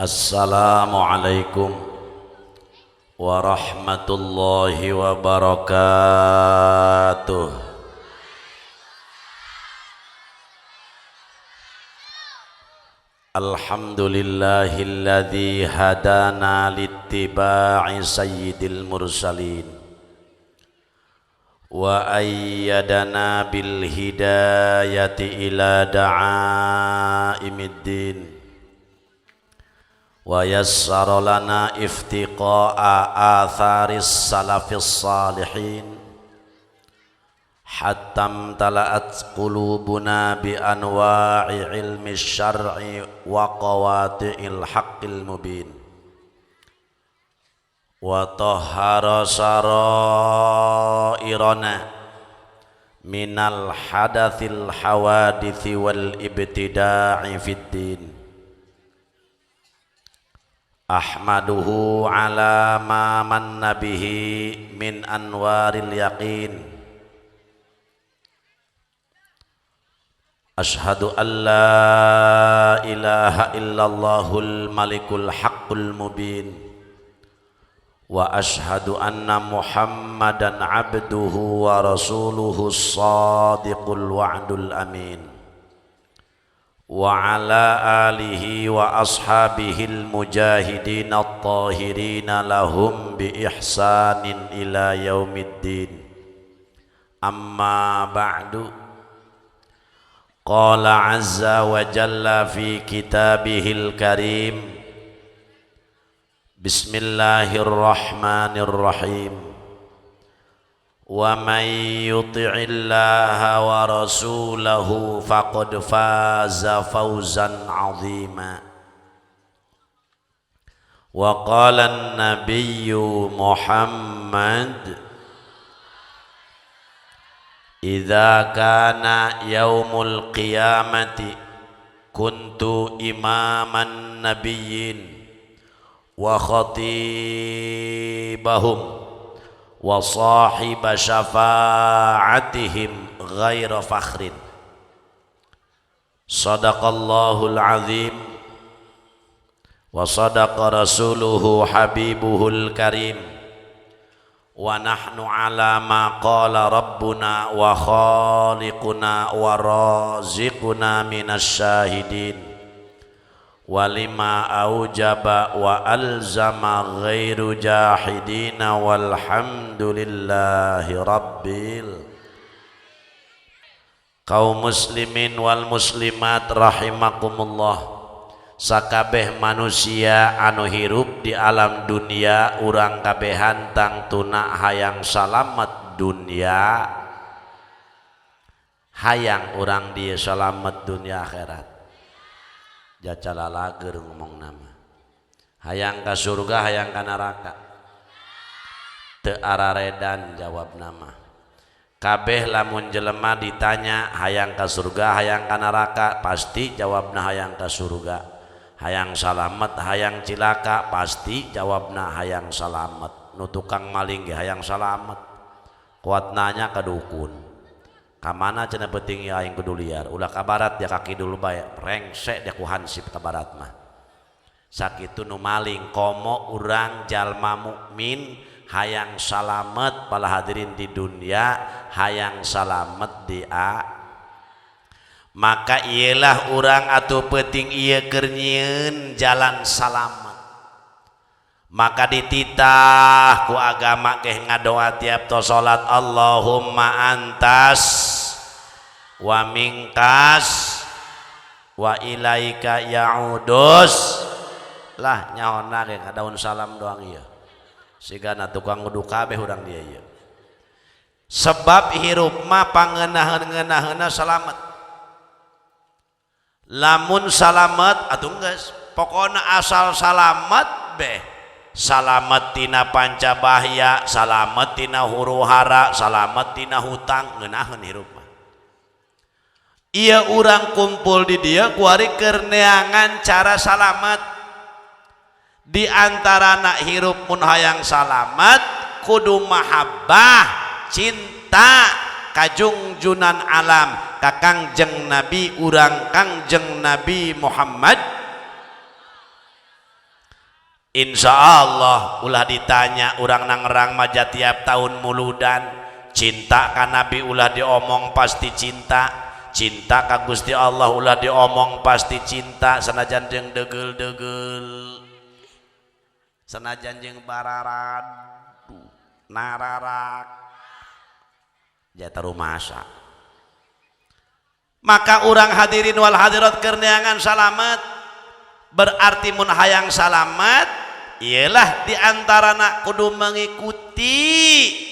Assalamualaikum warahmatullahi wabarakatuh. Alhamdulillahilladzi hadana littiba'i sayyidil mursalin wa ayyadana bil hidayati ila da'aimiddin wa yassara lana iftiqa'a atharis salafis salihin hatta imtala'at qulubuna bi anwa'i ilmi syar'i wa qawati'il haqqil mubin wa tahhara sarairana minal hadathil hawadithi wal ibtida'i fid din. Ahmaduhu ala ma manna bihi min anwaril yaqin. Ashhadu an la ilaha illallahul malikul haqqul mubin wa ashhadu anna muhammadan abduhu wa rasuluhu as-sadiqul wa'dul amin wa ala alihi wa ashabihil mujahidin at-tahirin lahum bi ihsanin ila yaumiddin. Amma ba'du. Qala azza wa jalla fi kitabihil karim. Bismillahirrahmanirrahim. Wa man yuti'illaha wa rasulahu faqad faza fawzan 'azima. Wa qala an-nabiyyu Muhammad idza kana yaumul qiyamati kuntu imaman nabiyyin wa khatibahum wa sahiba syafa'atihim ghaira fakhrin. Sadaqallahul azim wa sadaqa rasuluhu habibuhul karim wa nahnu ala ma qala rabbuna wa khaliquna wa raziquna minasyahidin wa lima aujaba wa alzama ghairu jahidina walhamdulillahi rabbil. Kaum muslimin wal muslimat rahimakumullah. Sakabeh manusia anu hirup di alam dunia urang kabehan tangtuna hayang salamet dunia, hayang urang dia salamet dunia akhirat. Jacala lager ngomong nama hayang ka surga hayang ka neraka teu araredan jawab nama. Kabeh lamun jelema ditanya hayang ka surga hayang ka neraka pasti jawabna hayang ka surga. Hayang salamet hayang cilaka pasti jawabna hayang salamet. Nu tukang maling ge hayang salamet, kuat nanya ka dukun kamana cenah penting aing kudu liar ulah ka barat dia ka kidul bae rengsek dia ku hansip ka barat mah. Sakitu nu maling komo urang jalma mukmin hayang salamet pala hadirin di dunia hayang salamet di a maka iyalah urang atuh penting ieu keur nyieun jalan salamet. Maka dititah ku agama keh ngadoa tiap to salat Allahumma antas wa mingkas wa ilaika ya'udus. Lah nyaona ge ka daun salam doang ieu sigana tukang ngudu kabeh urang dia ieu. Sebab hirup mah pangeunah-ngeunaheuna salamet. Lamun salamet atuh geus pokona asal salamet beh. Salamet tina panca bahaya, salamet tina huru hara, salamet tina hutang, ngeunaheun hirup mah. Ieu urang kumpul di dieu kuari keur neangan cara salamet. Di antara nak hirup mun hayang salamet kudu mahabbah, cinta kajungjunan alam ka Kangjeng Nabi urang Kangjeng Nabi Muhammad. Insya Allah ulah ditanya urang nangerang maja tiap tahun muludan cinta ka Nabi ulah diomong pasti cinta, cinta ka Gusti Allah ulah diomong pasti cinta, sanajan jeung degel-degel, sanajan jeung bararadu nararak jata rumasa. Maka urang hadirin wal hadirat keur neangan salamet, berarti mun hayang salamet ialah diantarana kudu mengikuti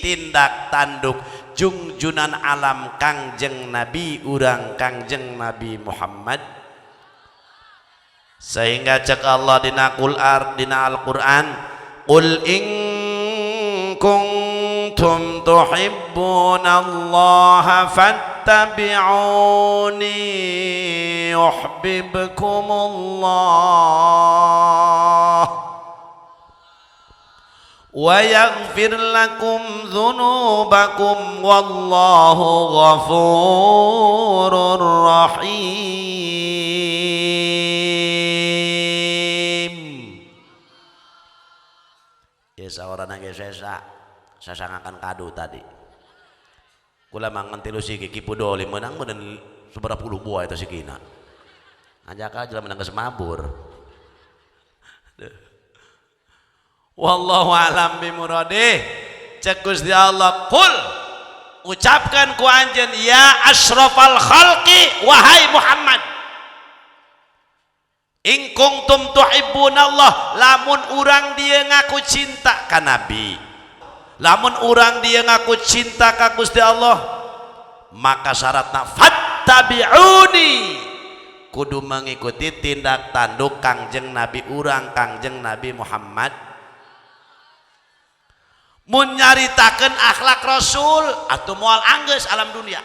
tindak tanduk jungjunan alam Kangjeng Nabi urang Kangjeng Nabi Muhammad. Sehingga cek Allah dina Qur'an, dina Al-Qur'an, qul in kuntum tuhibbunallaha fattabi'uni yuhibbukumullah wa yaghfir lakum dzunubakum wallahu ghafurur rahim. Ya saorana ge sesa sasangakan kado tadi. Kula mangan tilu siki kipu doli menang meureun sabaraha puluh buah eta sikina. Anjaka jelema menang geus mabur. Wallahu alam bimuradih. Cek Gusti Allah, qul ucapkan ku anjeun ya asyrafal khalqi wahai Muhammad, in kuntum tuhibbunallah, lamun urang dia ngaku cinta ka Nabi, lamun urang dia ngaku cinta ka Gusti Allah, maka syaratna fattabi'uni, kudu mengikuti tindak tanduk Kangjeng Nabi urang Kangjeng Nabi Muhammad. Mun nyaritakeun akhlak Rasul atuh moal anggeus alam dunia.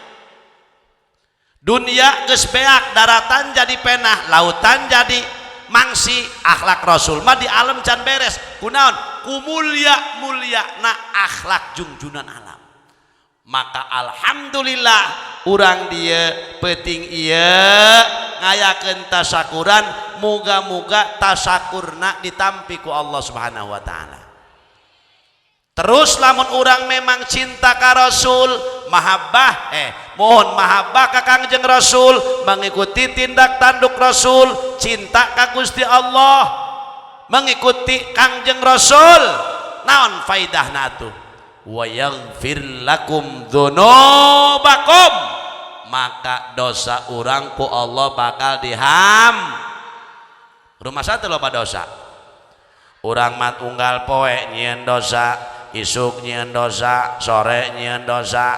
Dunia geus beak, daratan jadi penah, lautan jadi mangsi, akhlak Rasul mah di alam can beres. Kunaon? Ku mulia-mulia na akhlak jungjunan alam. Maka alhamdulillah urang dieu peuting ieu ngayakeun tasakuran, muga-muga tasakurna ditampi ku Allah Subhanahu wa taala. Terus lamun urang memang cinta ka Rasul, mahabbah mohon mahabbah ka Kangjeng Rasul, mengikuti tindak tanduk Rasul, cinta ka Gusti Allah, mengikuti Kangjeng Rasul, naon faidahna atuh? Wa yaghfir lakum dzunubakum, maka dosa urang ku Allah bakal diham. Rumah satu loba dosa. Urang mat unggal poe nyieun dosa, isuk nyieun dosa, sore nyieun dosa,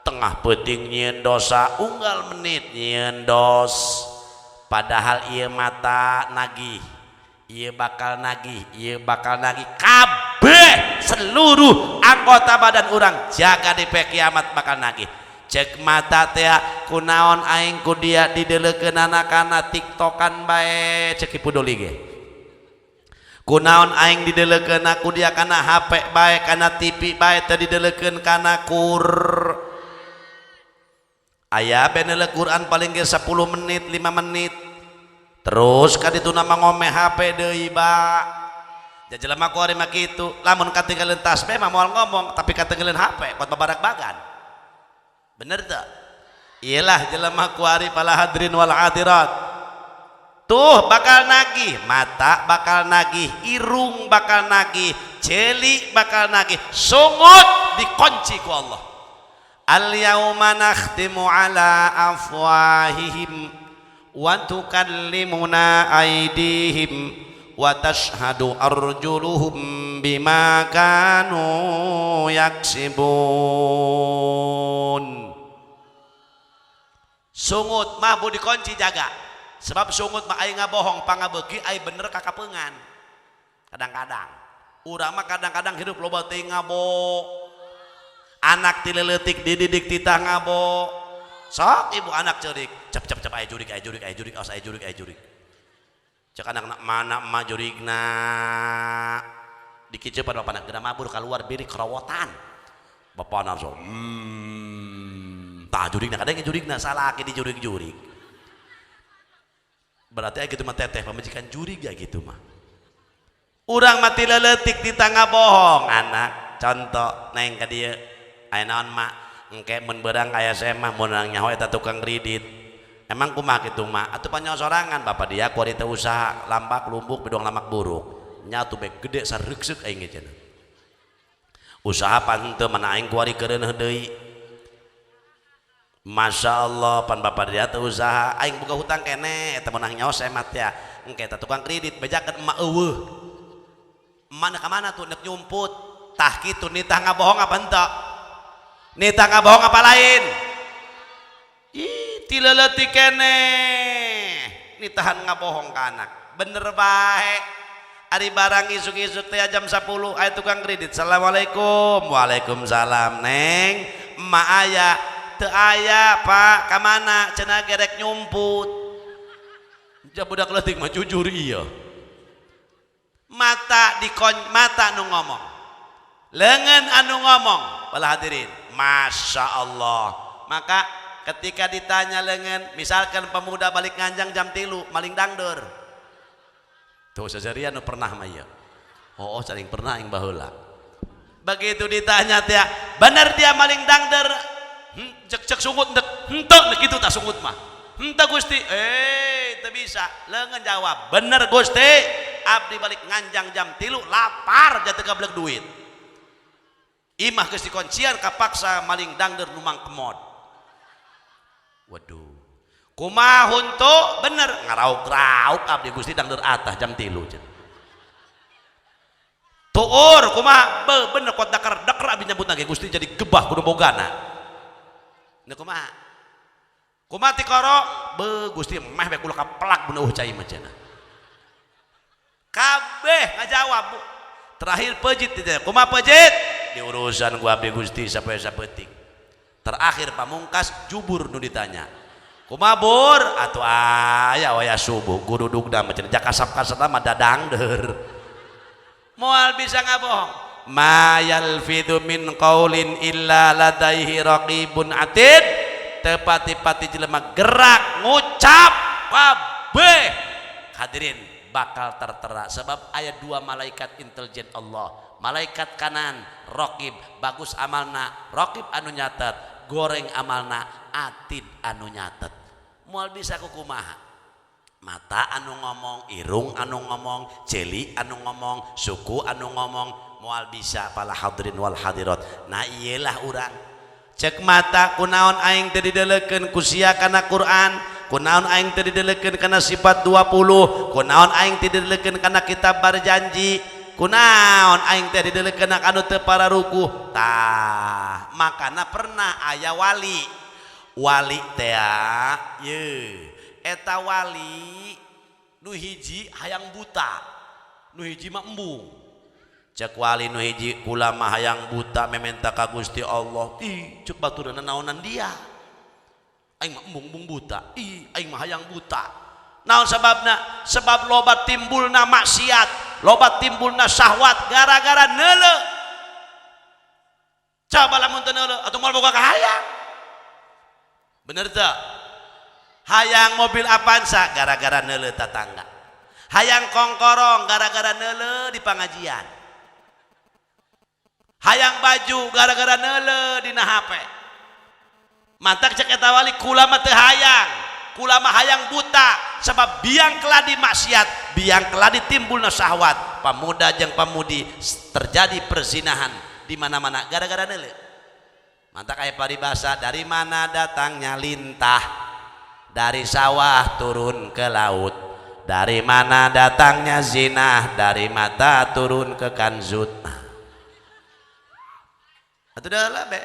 tengah peuting nyieun dosa, unggal menit nyieun dos. Padahal ieu mata nagih, ieu bakal nagih, ieu bakal nagih, kabeh seluruh anggota badan urang jaga di pe kiamat bakal nagih. Cek mata teh kunaon aing ku dia dideleukeunana kana tiktokan bae, cek Ibu Doli ge. Kunaon aing dideleukeun ku dia kana HP bae, kana TV bae, teu dideleukeun kana kur. Aya benele Quran paling ge 10 menit, 5 menit. Terus ka ditu mah ngome HP deui ba. Jelema ku ari mah kitu, lamun katinggalan tasbih mah moal ngomong, tapi katinggalan HP kuat babarak bagan. Bener teu? Iyalah jelema ku ari pala hadirin wal hadirat. Tuh bakal nagih, mata bakal nagih, irung bakal nagih, jeli bakal nagih, sungut dikunci ku Allah. Al yauma nakhtimu ala afwahihim wa tukallimuna aydihim wa tashhadu arjuluhum bima kanu yaksibun. Sungut mah bu dikunci jaga. Sebab sungut mah aing ngabohong pangabeuki aing bener kakapeungan. Kadang-kadang urang mah kadang-kadang hidup loba teh ngabo. Anak ti leutik dididik titah ngabo. Sok ibu anak ceurik, cep cep cep aya jurik aya jurik aya jurik aos aya jurik aya jurik. Cek anak mana emak jurigna. Dikiceupan bapana geura mabur kaluar birik kerawotan. Bapana langsung tah jurigna kadang jurigna salah ke dijurig-jurig. Berarti gitu mah teteh pamajikan jurig ya gitu mah. Urang mati leletik di tangga bohong anak. Contoh neng ka dieu aya naon mak engke mun beurang aya semah mun nyaho eta tukang kredit. Emang kumaha kitu mak? Atuh panyo sorangan bapak dia kuari teu usaha lampak lumbuk bidong lamak buruk. Nya atuh bae gede sareukseuk aing ge cenah. Usaha pan teu mana aing kuari keureuneuh deui. Masya Allah pan bapak dia teu usaha aing boga hutang keneh eta meunang nyaho semat ya. Engke eta tukang kredit bejakeun emak eueuh. Emak ka mana tuh nek nyumput. Tah kitu nitah ngabohong apa henteu? Nitah ngabohong apa lain? Ih ti leuletik keneh nitahan ngabohong ka anak. Bener bae. Ari barang isuk-isuk teh jam 10 aya tukang kredit. Assalamualaikum. Waalaikumsalam neng. Emak aya teu aya pak ka mana cenah gerek nyumput. Ja budak leutik mah jujur iya. Mata dikon mata nu ngomong. Leungeun anu ngomong. Bala hadirin, Masya Allah. Maka ketika ditanya leungeun, misalkan pemuda balik nganjang jam 3 maling dangdeur. Tuh seserian nu pernah mah ieu. Oh, saling pernah aing baheula. Begitu ditanya teh, bener dia maling dangdeur. Cek sungut ndek, henteu nek kitu tah sungut mah. Henteu Gusti. Teu bisa. Leungeun jawab, bener Gusti. Abdi balik nganjang jam 3 lapar jatuh gablek duit. Imah geus dikuncian kapaksa maling dangdeur numang kemod. Waduh. Kumaha huntu bener ngarauk-rauk abdi Gusti dangdeur atah jam 3 cenah. Tuur kumaha be bener kot dakar-dakar abdi nyebut ge Gusti jadi gebah kudu bogana. Nu kumaha? Kumaha tikoro be Gusti meh we kula kapelak mun eueuh cai mah cenah. Kabeh ngajawab bu. Terakhir pejit ditanya, kumaha pejit? Di urusan gua abdi Gusti sampai sapeting. Terakhir pamungkas jubur nu ditanya. Kumaha bur? Atuh aya waya subuh gurudugna mah cenah kasap-kasap mah dadangdeur. Moal bisa ngabohong. Ma yalfidhu min qaulin illa ladaihi raqibun atid. Tepati-pati jelema gerak ngucap kabeh hadirin bakal tertera sebab aya dua malaikat intelijen Allah. Malaikat kanan raqib bagus amalna, raqib anu nyatet, goreng amalna, atid anu nyatet. Moal bisa kukumaha. Mata anu ngomong, irung anu ngomong, jeli anu ngomong, suku anu ngomong, moal bisa pala hadirin wal hadirat. Nah iyalah urang. Cek mata kunaon aing teu didelekeun ku sia kana Quran, kunaon aing teu didelekeun kana sifat 20, kunaon aing teu didelekeun kana kitab barjanji, kunaon aing teh didelekeun anu teu pararukuh. Tah, makana pernah aya wali. Wali teh ye eta wali nu hiji hayang buta, nu hiji mah embung. Cek wali nu hiji kula mah hayang buta mementa ka Gusti Allah. Ih, cek baturna naonan dia. Aing mah embung-embung buta. Ih, aing mah hayang buta. Naon sababna? Sebab loba timbulna maksiat, loba timbulna syahwat gara-gara neuleu. Coba lamun teu neuleu atuh moal boga kahayang. Bener teu? Hayang mobil Avanza gara-gara neuleu tatangga. Hayang kongkorong gara-gara neuleu di pangajian. Hayang baju gara-gara neuleu dina HP. Mantak cek eta wali kula mah teu hayang, kula mah hayang buta sebab biang keladi maksiat, biang keladi timbulna syahwat. Pemuda jeung pemudi terjadi perzinahan di mana-mana gara-gara neuleu. Mantak aya paribasa dari mana datangnya lintah, dari sawah turun ke laut. Dari mana datangnya zina, dari mata turun ke kanzut. Atuh dah be.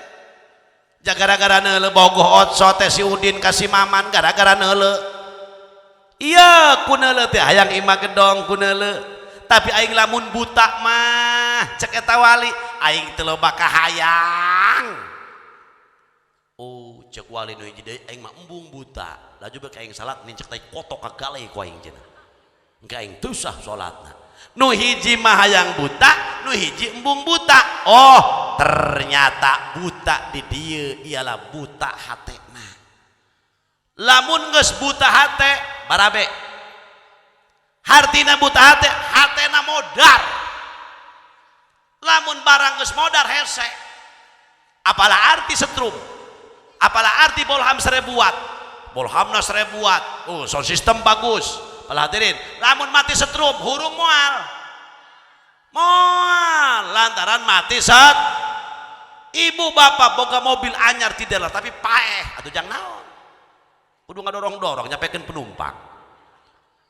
Ja gara-gara neuleu bogoh otso teh si Udin ka si Maman gara-gara neuleu. Iya ku neuleu teh hayang imah gedong ku neuleu. Tapi aing lamun buta mah cek eta wali aing teu loba kahayang. Oh cek wali nu hiji deui aing mah embung buta. Laju bae aing salat nincek tai kotok ka gale ku aing cenah. Engke aing teu sah salatna. Nu hiji mah hayang buta, nu hiji embung buta. Oh, ternyata buta di dieu ialah buta hatena. Lamun geus buta hate, barabe. Hartina buta hate, hatena modar. Lamun barang geus modar hese. Apalah arti setrum? Apalah arti bolham 1000 watt? Bolhamna 1000 watt. Oh, sound system bagus. Apalah hadirin, lamun mati setrum hurung moal. Moal lantaran mati set. Ibu bapak boga mobil anyar tidaklah tapi paeh atuh jang naon. Kudu ngadorong-dorong nyapekeun penumpang.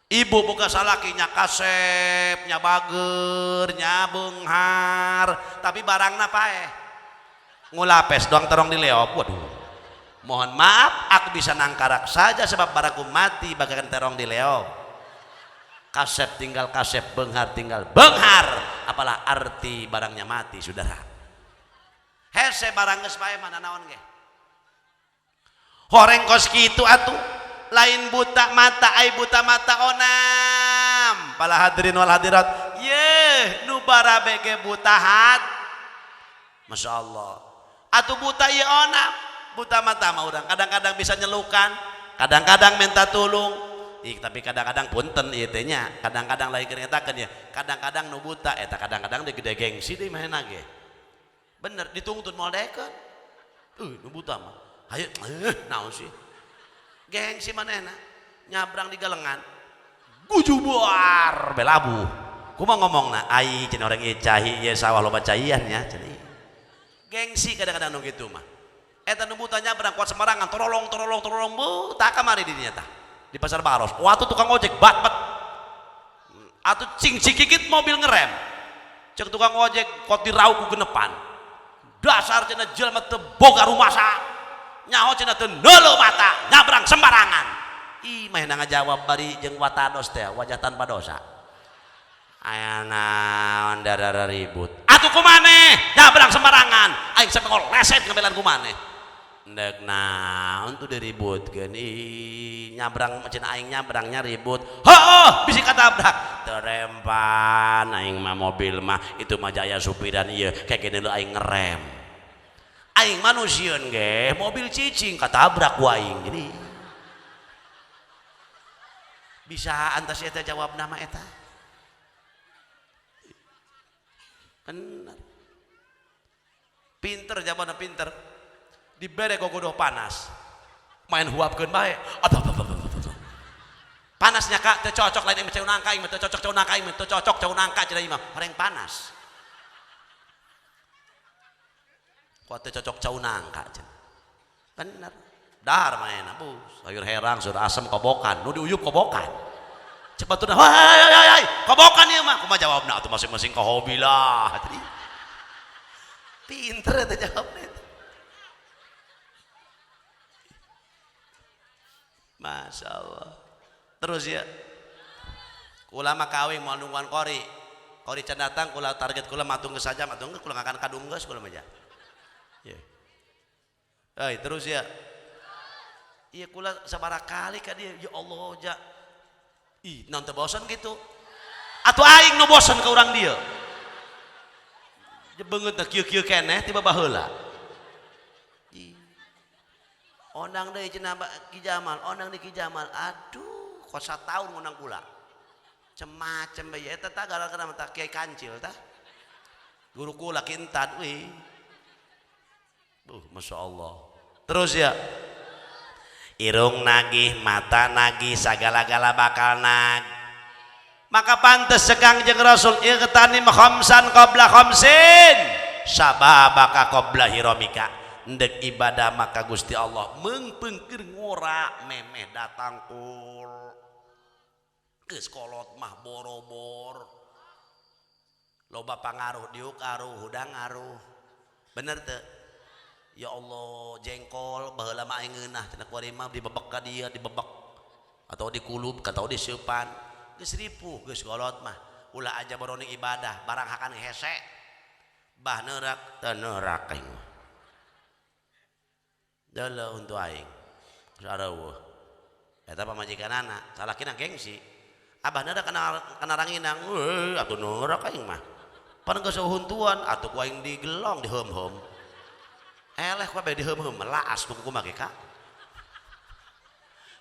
Ibu boga salaki nya kasep, nya bager, nya beunghar, tapi barangna paeh. Ngulapes doang terong dileop. Waduh. Mohon maaf, aku bisa nangkarak saja sebab barangku mati bagaikan terong dileop. Kasep tinggal kasep, beunghar tinggal beunghar. Apalah arti barangnya mati, saudara. Hese barang geus paeh mana naon ge. Horeng kos kitu atuh. Lain buta mata ai buta mata onam. Pala hadirin wal hadirat, yeuh nu barabe ge buta hat. Masya Allah. Atuh buta ieu onam, buta mata mah urang kadang-kadang bisa nyelukan, kadang-kadang minta tulung. Ih, tapi kadang-kadang punten ieu teh nya, kadang-kadang lain keur ngetakeun ya, kadang-kadang nu buta eta kadang-kadang deui gede gengsi deui manehna ge. Bener ditungtun moal daekeun. Nu buta mah. Hayu, naon sih? Gengsi manehna nyabrang di galengan. Gujubar belabuh. Kumaha ngomongna? Ai cenah orang ieu cahi ieu sawah loba caian nya cenah. Gengsi kadang-kadang nu kitu mah. Eta nu buta nyabrang kuat sembarangan torolong torolong torolong beuh tak kamari di dinya tah. Di pasar Baros. Watu tukang ojek bat bat. Atuh cing cikikit mobil ngerem. Cek tukang ojek kot dirau ku genepan. Dasar cenah jelema teu boga rumasa. Nyaho cenah teu neuleuh mata, nyabrang sembarangan. Ih mah ngajawab bari jeung watados teh, wajah tanpa dosa. Aya naon darara ribut. Atuh kumaneh nyabrang sembarangan. Aing sampe ngoleset ngabelan kumaneh. Ndek naon tuh diributkeun. Ih nyabrang cenah aing nyabrangnya ribut. Heuh bisi katabrak. Terempan aing mah mobil mah itu mah jaya supiran ieu kayak gini lu aing ngerem. Aing manusieun ge mobil cicing katabrak ku aing gini. Bisa antas eta jawab nama eta. Bener. Pinter jawabna pinter. Dibere gogodoh panas. Main huapkeun bae. Panasnya kak teu cocok lain aing cau nangka aing teu cocok cau nangka aing teu cocok cau nangka cenah imah. Horeng panas. Kuat teu cocok cau nangka cenah. Bener. Dahar manehna bu, sayur herang, sayur asem kobokan, nu diuyup kobokan. Cepat tuh, hai hai hai, kobokan ieu mah. Kumaha jawabna atuh masing-masing ka hobi lah. Jadi pinter eta jawabna eta. Masya Allah. Terus ya, kula mah kawin moal nungguan kori. Kori can datang kula target kula matung geus saja, matung geus kula ngakan kadung geus kula mah ja. Ye. Euy, terus ya. Iya kula sabaraha kali ka dieu, ya Allah ja. Ih, naon teu bosen kitu. Atuh aing nu bosen ka urang dieu. Beungeut teh kieu-kieu keneh tiba baheula. Ih. Ondang deui cenah Ki Jamal, ondang deui Ki Jamal. Aduh, kos sataun ngundang kula. Cemacem bae eta tah gara-gara mah Kiai Kancil tah. Guru kula Ki Entad wih. Masya Allah. Terus ya. Irung nagih, mata nagih, sagala-gala bakal nag. Maka pantes sekang jeung Rasul irtanim khamsan qabla khamsin sababaka qabla hiramika. Ndek ibadah maka Gusti Allah meungpeungkeun ngora memeh datang kul. Geus kolot mah borobor. Loba pangaruh diuk aruh hudang aruh. Bener teu? Ya Allah, jengkol baheula mah aing ngeunah cenah kuari mah dibebek ka dieu, dibebek atau dikulub atau diseupan. Geus ripuh geus kolot mah. Ulah aja boroni ibadah, barang hakan hese. Bah neurak teu neurak aing mah. Deuleu untuk aing. Sareueuh. Eta pamajikanana, salakina gengsi. Abah neurak kana ranginang, heuh atuh neurak aing mah. Pan geus huntuan atuh ku aing digelong diheum-heum. Eleh ku bae diheum-heum laas ku kumaha ge ka.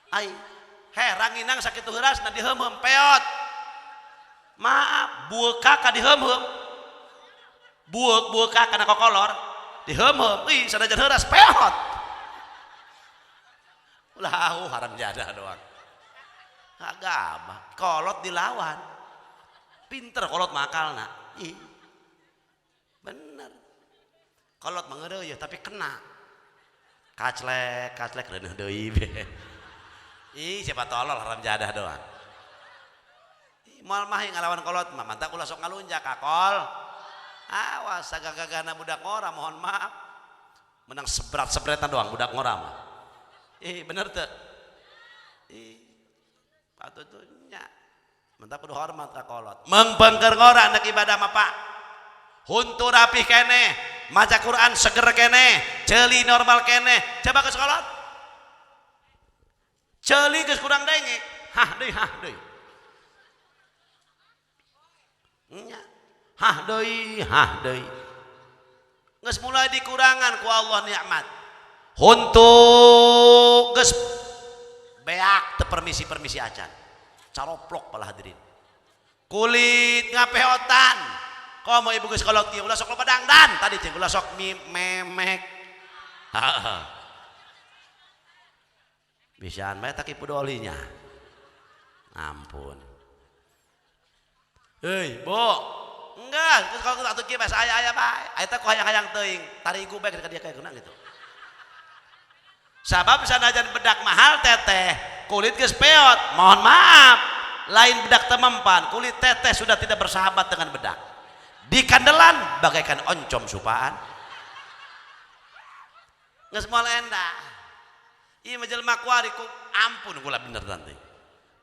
Ai, he ranginang sakitu heurasna diheum-heum peot. Maaf, bueuk ka diheum-heum. Bueuk bueuk ka kana kokolor diheum-heum. Ih, sanajan heuras peot. Ulah haram jadah doang. Agama, kolot dilawan. Pinter kolot makalna. Ih. Bener. Kolot mah ngeureuyeuh tapi kena. Kaclek, kaclek reuneuh deui be. Ih, siapa tolol haram jadah doang. Ih, moal mah ngalawan kolot mah mantak ulah sok ngalunjak ka kol. Awas sagagagana budak ngora mohon maaf. Menang sebrat-sebretan doang budak ngora mah. Ih, bener teu? Ih, patut tuh nya. Mantak kudu hormat ka kolot. Mengpengker ngora anak ibadah mah Pak. Huntu rapih keneh, maca Quran seger keneh, ceuli normal keneh. Coba ke sekolah. Ceuli geus kurang denge. Hah deui, hah deui. Nya. Hah deui, hah deui. Geus mulai dikurangan ku Allah nikmat. Huntu geus beak teu permisi-permisi acan. Caroplok pala hadirin. Kulit ngapeotan. Komo ibu geus kolot ieu ulah sok loba dangdan tadi jeung ulah sok memek. Heeh. Bisaan bae tak ipu dolinya. Ampun. Hei, Bu. Enggak, geus kalau atuh kieu bae aya-aya bae. Eta ku hayang-hayang teuing, tarigu bae ka dia kayak guna gitu. Sabab sanajan bedak mahal teteh, kulit geus peot. Mohon maaf, lain bedak temempan, kulit teteh sudah tidak bersahabat dengan bedak. Di kandelan bagaikan oncom supaan. Geus moal endah. Ieu mah jelema kuari ku ampun kula bener nanti.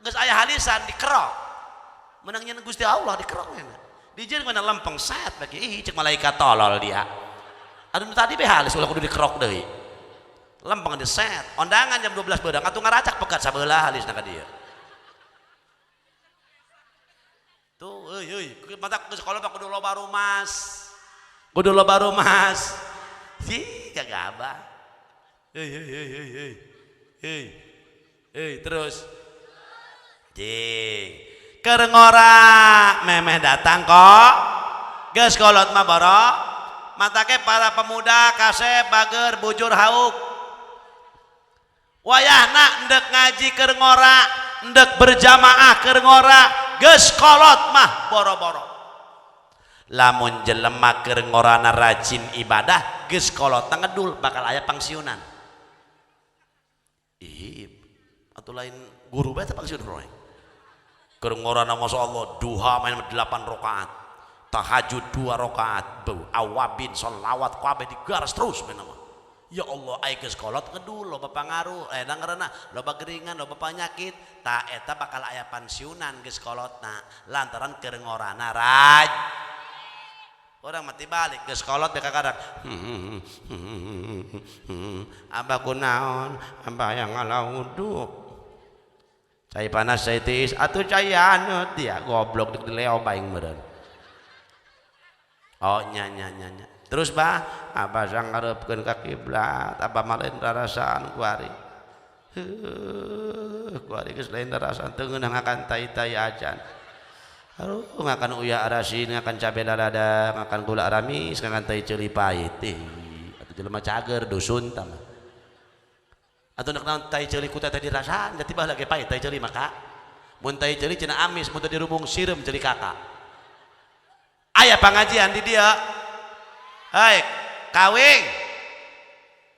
Geus aya halisan dikerok. Menang nyen Gusti Allah dikerok nya. Dijieun mana lempeng set bagi ih cek malaikat tolol dia. Aduh tadi be halis ulah kudu dikerok deui. Lempeng di set, ondangan jam 12 beudang atuh ngaracak pegat sabelah halisna ka dieu. Tuh euy euy, mata ke sekolah mah kudu loba rumas. Kudu loba rumas. Sih kagabah. Euy euy euy euy euy. Euy. Euy terus. Jing. Keur ngora memeh datang kok. Geus kolot mah boro. Matake para pemuda kasep bager bujur hauk. Wayahna endek ngaji keur ngora, endek berjamaah keur ngora, geus kolot mah boro-boro. Lamun jelema keur ngorana rajin ibadah, geus kolot ngedul bakal aya pangsiunan. Ih, atuh lain guru bae teh pangsiun roe. Keur ngorana masyaallah duha main 8 rakaat, tahajud 2 rakaat, beu awabin sholawat kabeh digaras terus main mah. Ya Allah, ai geus kolot ngedul loba pangaruh, eta ngaranna loba geringan, loba penyakit, ta eta bakal aya pansiunan geus kolotna lantaran keur ngorana raj. Urang mati balik geus kolot teh kakadang. Abah kunaon, abah yang ngalawudu. Cai panas cai tiis atuh cai anut dia goblok dek dileo baing meureun. Oh nya nya nya nya. Terus bah, abah sang ngarepkeun ka kiblat, abah mah lain rarasaan kuari. Heuh, kuari geus lain rarasaan teu ngeunah ngakan tai-tai acan. Aduh, ngakan uyah arasin, ngakan cabe lalada, ngakan gula aramis, ngakan tai ceuli pahit. Ih, atuh jelema cager dusun tah mah. Atuh nek naon tai ceuli ku teh dirasaan, da tiba lagi pahit tai ceuli maka. Mun tai ceuli cenah amis, mun teu dirubung sireum ceuli kakak. Aya pangajian di dieu. Hai, kawing.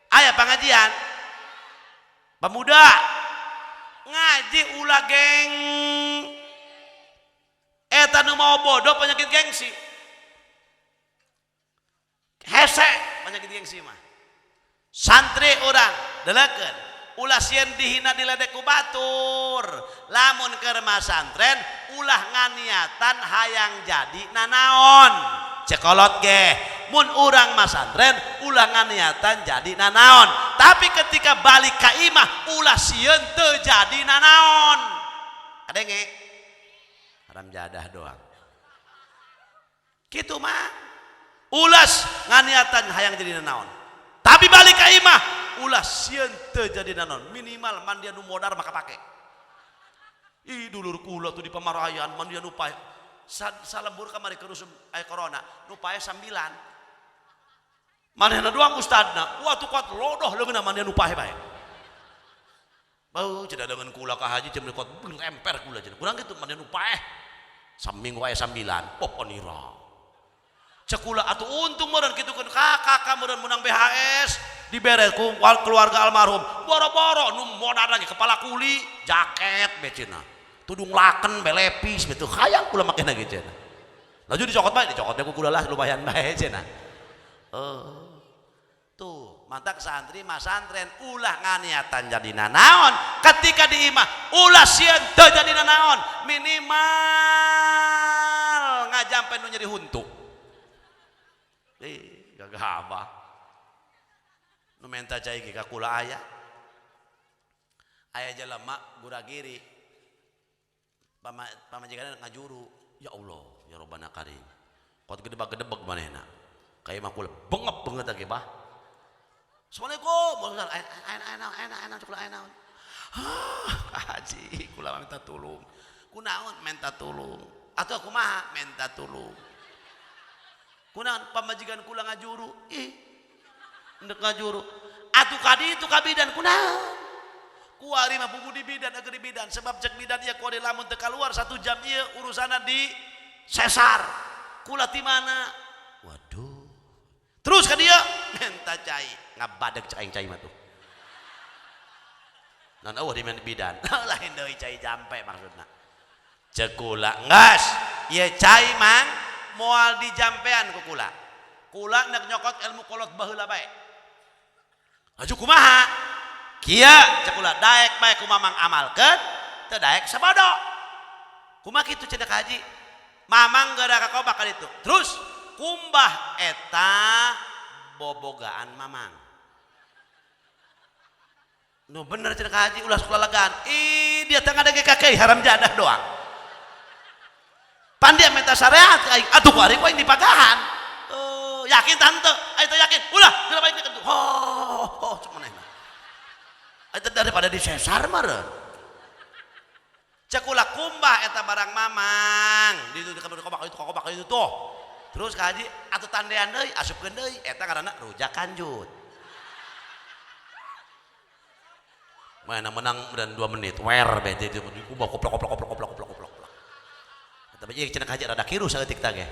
Aya pengajian. Pemuda ngaji ulah geng. Eta nu mau bodoh penyakit gengsi. Hese penyakit gengsi mah. Santri urang delekeun. Ulah sieun dihina diledek ku batur. Lamun keur masantren ulah nganiatan hayang jadi nanaon. Cekolot ge mun urang masantren ulah nganiatan jadi nanaon, tapi ketika balik ka imah ulah sieun teu jadi nanaon. Kadenge haram jadah doang kitu mah. Ulas nganiatan hayang jadi nanaon, tapi balik ka imah ulah sieun teu jadi nanaon. Minimal mandian nu modar maka pake. Ih dulur kula tuh di pamarayan mandian nu pae. Salembur kamari keur usum aya corona, nu paeh sambilan. Manehna doang ustadna, wah tuh kuat lodoh leungeunna manehna nu paeh bae. Bau cenah dengan kula ka haji cenah kuat emper kula cenah. Kurang kitu manehna nu paeh. Saminggu aya sambilan, poponira. Cek kula atuh untung meureun kitu keun kakak meureun menang BHS dibere ku keluarga almarhum. Boro-boro nu modar lagi kepala kuli, jaket be cenah. Tudung laken belepis betul hayang kula make lagi cenah. Laju dicokot bae, dicokot ku kula lah lumayan bae cenah. Tuh, mantak santri masantren ulah nganiatan jadi nanaon ketika di imah ulah sieun teu jadi nanaon minimal ngajampe nu nyeri huntu. Gagah abah nu menta cai ge ka kula aya. Aya jelema guragiri pamajikanna ngajuru, ya Allah ya Rabbana karim. Kot gedebag-gedebeg manehna. Ka imah kula bengep banget ge bah. Assalamualaikum. Ayeuna kula aya naon? Ah, haji kula minta tulung. Kunaon minta tulung? Atuh kumaha minta tulung? Kunaon pamajikan kula ngajuru? Ih. Endek ngajuru. Atuh ka ditu ka bidan kunaon? Kuari mah bubu di bidan agar di bidan sebab cek bidan ieu kuari lamun teu kaluar 1 jam ieu urusanna di sesar. Kula ti mana? Waduh. Terus ka dieu minta cai, ngabadeg cai aing cai mah tuh. Nan eueuh di bidan. Lain deui cai jampe maksudna. Cek kula enggeus, ieu cai mang moal dijampean ku kula. Kula nek nyokot ilmu kolot baheula bae. Laju kumaha? Kieu cek kula daek bae ku mamang amalkeun, teu daek sabodo. Kumaha kitu cenah ka haji? Mamang geura ka kobak ka ditu. Terus kumbah eta bobogaan mamang. Nu bener cenah ka haji ulah sekolah legaan. Ih dia teh ngadege ka kiai haram jadah doang. Pan dia minta syariat ka aing. Atuh ku ari ku aing dipagahan. Yakin tante, aing teh yakin. Ulah geura bae kitu. Ho ho cek manehna. Eta daripada disesar mah reun. Cek ulah kumbah eta barang mamang. Di ditu di kobak itu kobak itu tuh. Terus ka haji atuh tandean deui asupkeun deui eta ngaranna rujak kanjut. Mana menang dan 2 menit wer bae di kubah koplok koplok koplok koplok koplok koplok. Tapi ieu cenah ka haji rada kiru saeutik tah ge.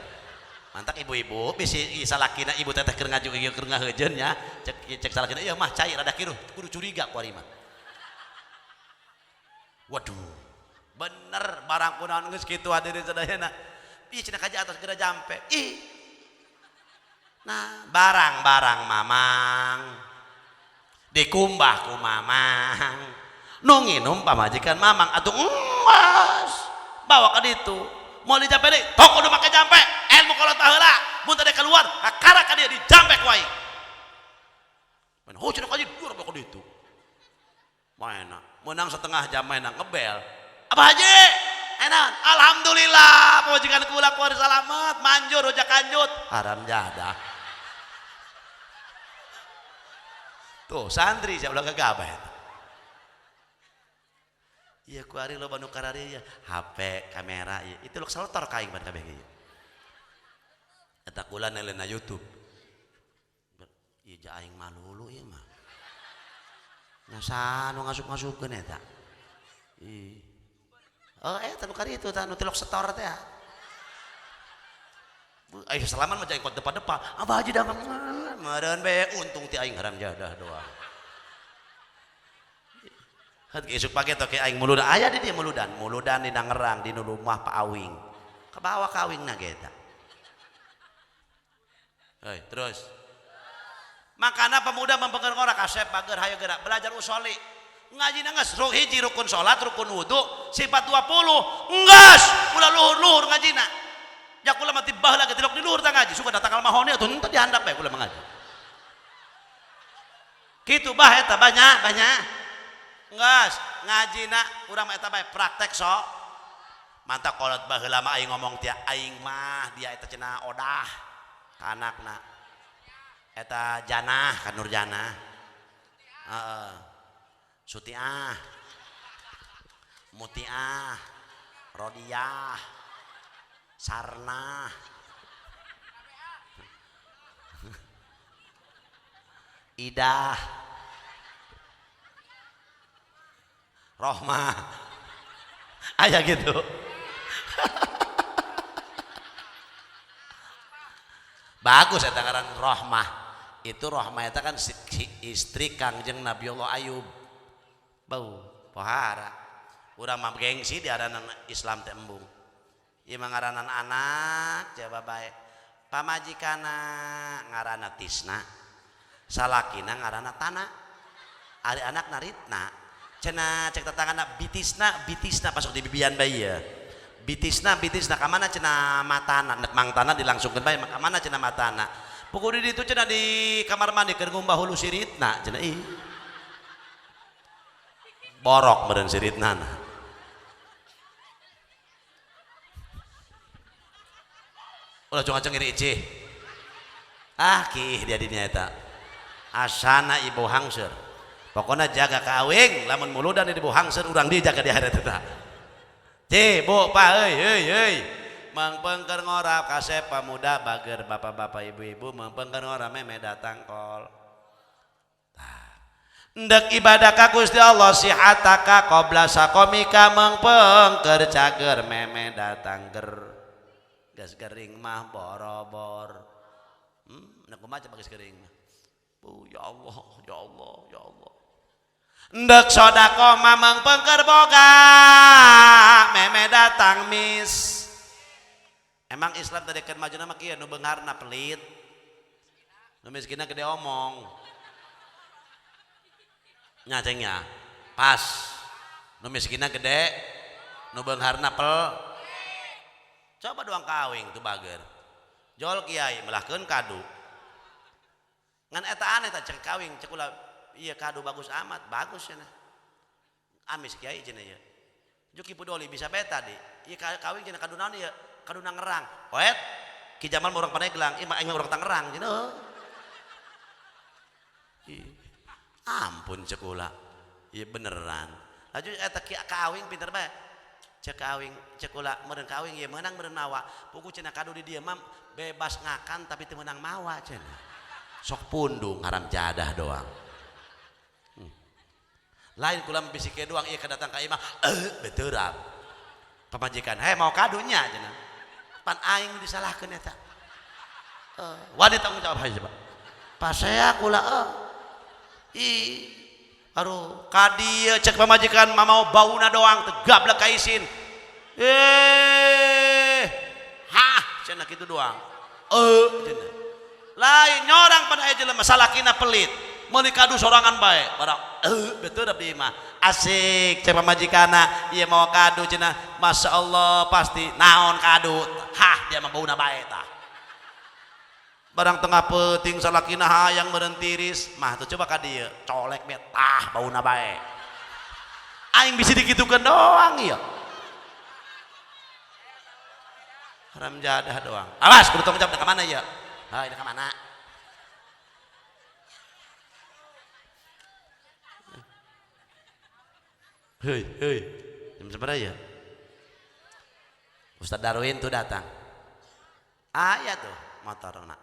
Mantak ibu-ibu bisi salakina ibu teteh keur ngaju ieu keur ngaheujeun nya cek cek salakina ieu mah cai rada kiru kudu curiga ku ari mah. Waduh. Bener barang kunaon geus kitu hadirin sadayana. Ieu cenah ka haji atos geura jampe. Ih. Nah, barang-barang mamang dikumbah ku mamang. Nu nginum pamajikan mamang atuh enggeus. Bawa ka ditu. Moal dijampe deui, tok kudu make jampe. Ilmu kolot baheula, mun teu keluar, kakara ka dieu dijampe ku aing. Men ho cenah ka dieu, dur ka ditu. Maena, menang setengah jam maena ngebel. Abah haji, enak. Alhamdulillah, pamajikan kula kuari salamet, manjur rujak kanjut. Haram jadah. Tuh santri siapa ulah gegabah eta. Ieu ku ari loba nu karari ieu HP, kamera ieu. Itu lok seletor ka aing pan kabeh ieu. Eta kula neleuna YouTube. Ieu ja aing malulu ieu mah. Nyasa nu ngasup-ngasupkeun eta. Ih. Oh eta nu kari itu tah nu tilok setor teh. Ayo salaman mah jangan depan-depan. Abah haji damang meureun bae untung ti aing haram jadah doang. Hat isuk pagi toke aing muludan aya di dieu muludan, muludan di Tangerang di nu rumah Pak Awing. Kabawa ka Awingna ge eta. Heuy, terus. Makana pemuda mempengaruhi orang kasep bager hayo gerak belajar usoli. Ngaji geus hiji rukun salat, rukun wudu, sifat 20. Enggeus, ulah luhur-luhur ngajina. Ya kula mah tibah lagi tilok di luhur tah ngaji, suka datang almahoni atuh henteu dihandap bae kula mah ngaji. Kitu bah eta banyak banyak. Enggeus, ngajina urang mah eta bae praktek sok. Mantap kolot baheula mah aing ngomong tia aing mah dia eta cenah odah ka anakna. Eta janah ka Nurjanah. Heeh. Sutiah, Mutiah, Rodiah, Sarnah. Idah. Rohmah. Aya gitu. Bagus eta ngaran Rohmah. Itu Rohmah eta kan si istri Kangjeng Nabiullah Ayub. Bau pohara. Urang mah gengsi diaranan Islam teh embung. Ieu mah ngaranan anak jaba bae. Pamajikana ngaranna Tisna. Salakina ngaranna Tana. Ari anak Naritna. Cenah cek tetangana bitisna bitisna pasok di bibian bae ieu. Bitisna bitisna ka mana cenah matana nek mangtana dilangsungkeun bae ka mana cenah matana. Pukul di ditu cenah di kamar mandi keur ngumbah hulu siritna cenah ih. Borok meureun siritna. Ulah cong-cong iri icih. Ah kiih dia dinya eta. Asana ibu hangseur. Pokona jaga kaawing lamun muludan di ibu hangseur urang dieu jaga di akhirat eta. Ci, bu, pa, euy, euy, euy. Mangpengker ngorap kasep pamuda bager bapak-bapak ibu-ibu mangpengker ngorap meme datang kol. Ndek ibadah ka Gusti Allah sihataka qabla saqamika mangpengker cager meme datang ger. Geus gering mah borobor. Nek kumaha coba geus gering mah. Bu, ya Allah, ya Allah, ya Allah. Ndek sedekah mah mangpengker boga meme datang mis. Emang Islam tadi kan maju nama kieu nu beungharna pelit. Nu miskinna gede omong. Nya cengnya. Pas. Nu miskinna gede, nu beungharna pel. Coba doang kawing tuh bager. Jol kiai melahkeun kadu. Ngan eta aneh tah cek kawing cek ulah iya kadu bagus amat, bagus cenah. Amis kiai cenah ieu. Juki Pudoli bisa beta di. Ieu kawing cenah kadu naon ieu? Kadu Tangerang. Oet Ki Jamal mah urang Pandeglang, ieu mah aing urang Tangerang cenah. Ampun cek ulah. Ieu beneran. Laju eta ki kawing pinter bae. Cek kawing cek ulah meureun kawing ieu meunang meureun mawa. Puguh cenah kadu di dieu mah bebas ngakan tapi teu meunang mawa cenah. Sok pundung haram jadah doang. Lain kula bisike doang ieu kedatang ka imah beterap. Pamajikan, "Hei mau kadunya?" cenah. Pan aing disalahkeun eta. Wani tanggung jawab haja coba. Pasea kula Ih, aduh, ka dieu cek pamajikan mah mau bauna doang teu gablek ka isin. Hah, cenah kitu doang. Cenah. Lain nyorang pada aya jelema salakina pelit. Meuli kadu sorangan bae, barang betul abdi mah. Asik cek pamajikana, ieu mau kadu cenah. Masya Allah pasti naon kadu. Hah, dia mah bauna bae tah. Barang tengah peuting salakina hayang meureun tiris, mah tuh coba ka dieu, colek be tah bauna bae. Aing bisi dikitukeun doang ieu. Haram jadah doang. Awas kudu tanggung jawab ka mana ieu? Hai, ka mana? Hei, hei, jam seberapa ya? Ustadz Darwin tuh datang. Aya tuh motor nak.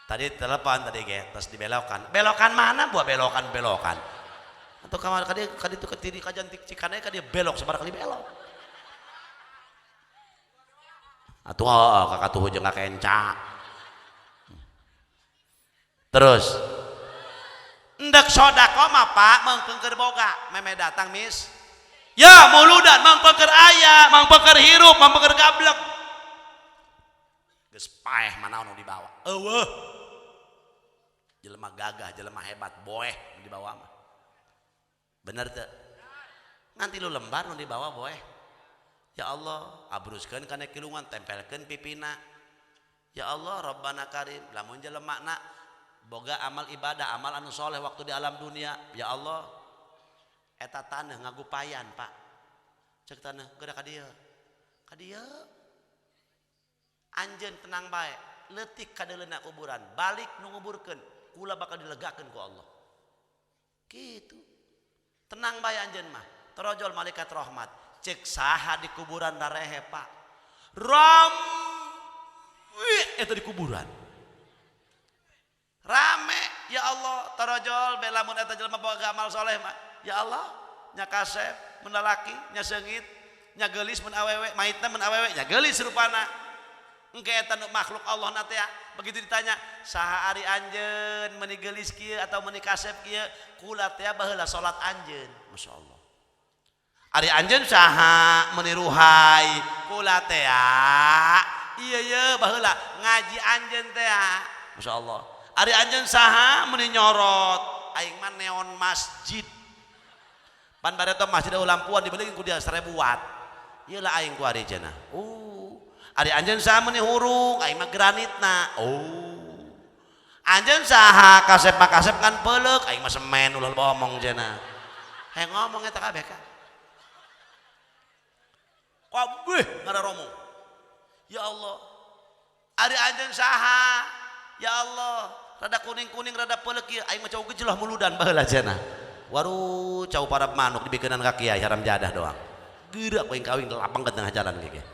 Tadi telepon tadi ge, terus dibelokan. Belokan mana buat belokan belokan? Atau kamar kadi kadi tuh ketiri kajantik cikane kadi belok sebar kali belok. Atuh oh, kakak tuh jeung kenca. Terus ndek sedekah mah Pak mangpengker boga meme datang mis. Ya muludan mangpengker aya, mangpengker hirup, mangpengker gablek. Geus paeh manaon nu dibawa. Eueuh. Jelema gagah, jelema hebat, boeh nu dibawa mah. Bener teu? Nganti lu lembar nu dibawa boeh. Ya Allah, abruskeun kana kilungan, tempelkeun pipina. Ya Allah, Rabbana Karim, lamun jelema na boga amal ibadah, amal anu soleh waktu di alam dunia. Ya Allah, eta tanah ngagupayan, Pak. Cek tanah, geura ka dieu. Ka dieu. Anjeun tenang bae, leutik kadeuleuna kuburan, balik nu nguburkeun, kula bakal dilegakeun ku Allah. Kitu. Tenang bae anjeun mah. Torojol malaikat rahmat. Cek saha di kuburan darehe, Pak. Rame eta di kuburan. Rame ya Allah tarojol be lamun eta jelema boga amal soleh mah. Ya Allah nya kasep mun lalaki nya seungit nya geulis mun awewe maitna mun awewe nya geulis rupana. Engke eta nu makhluk Allah na teh begitu ditanya saha ari anjeun meuni geulis kieu atau meuni kasep kieu kula teh baheula salat anjeun. Masyaallah. Ari anjeun saha meuni ruhai kula teh iya ye baheula ngaji anjeun teh. Masyaallah. Ari anjeun saha meuni nyorot aing mah neon masjid. Pan bareto masjid lampuan dibelikeun ku dia 1000 watt. Ieu lah aing ku ari cenah. Oh. Ari anjeun saha meuni hurung aing mah granitna. Oh. Anjeun saha kasep mah kasep kan peuleuk aing mah semen ulah omong cenah. Hayang ngomong eta kabeh ka. Kabeh ngararomo. Ya Allah. Ari anjeun saha? Ya Allah, rada kuning-kuning rada peuleuk ieu aing mah cau gejelah muludan baheula cenah. Waru cau para manuk dibikenan ka kiai haram jadah doang. Geura ku aing kawin lapang ke tengah jalan kieu.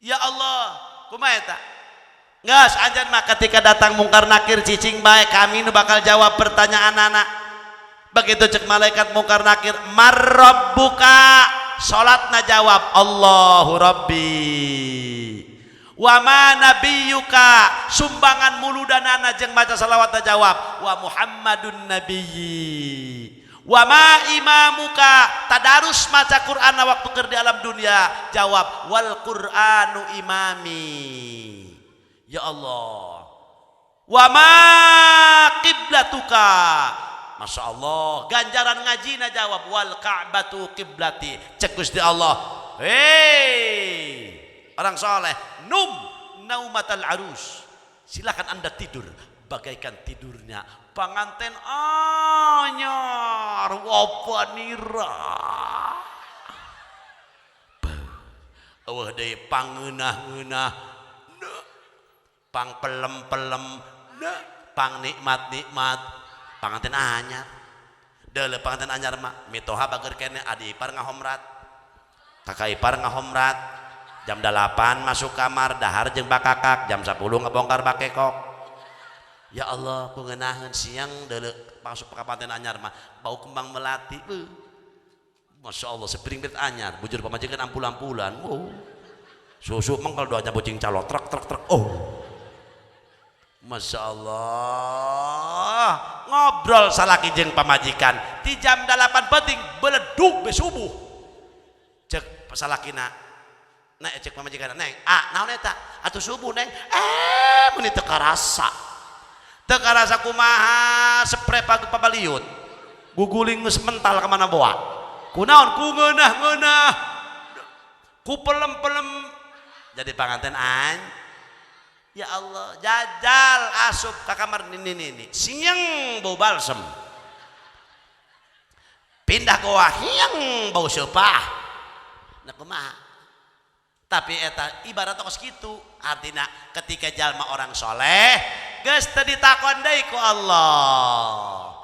Ya Allah, kumaha eta? Geus anjeun mah ketika datang mungkar nakir cicing bae kami nu bakal jawab pertanyaan anak. Begitu cek malaikat mungkar nakir, "Marrabbuka?" Salatna jawab, "Allahu Rabbi." Wa ma nabiyyuka? Sumbangan muludanana jeung maca salawatna jawab, "Wa Muhammadun nabiyyi." Wa ma imamuka? Tadarus maca Qur'an waktu keur di alam dunia, jawab, "Wal Qur'anu imami." Ya Allah. Wa ma qiblatuka? Masya Allah, ganjaran ngajina jawab, "Wal ka'batu qiblati." Cek Gusti Allah, hei orang soleh, num naumatal arus, silakan anda tidur bagaikan tidurnya panganten anyar wapanira. Eueuh deui pangeunah-ngeunah, pang pelem-pelem, pang nikmat-nikmat panganten anyar. Deuleu panganten anyar mah mitoha bager keneh, adi ipar ngahomrat, kakak ipar ngahomrat. Jam 8 masuk kamar dahar jeung bakakak, jam 10 ngebongkar bakekok. Ya Allah, ku ngeunaheun siang deuleu masuk ka panganten anyar mah bau kembang melati. Masya Allah, sepiring berit anyar, bujur pamajikan ampul-ampulan. Oh. Susu mengkel doanya bocing calot trek trek trek. Oh. Masya Allah, ngobrol salaki jeung pamajikan di jam 8 penting beledug be subuh. Cek salakina, nek cek pamajikan, neng, ah naon eta? Atuh subuh neng. Meuni teu karasa. Teu karasa kumaha spray pabaliut. Guguling geus mental ka mana boa. Kunaon ku ngeunah-ngeunah. Ku pelem-pelem jadi panganten an. Ya Allah, jajal asup ka kamar nini nini. Siang bau balsem. Pindah ke hiang bau sepah. Nah kumaha? Tapi eta ibarat kos kitu, artina ketika jalma orang soleh geus teu ditakon deui ku Allah.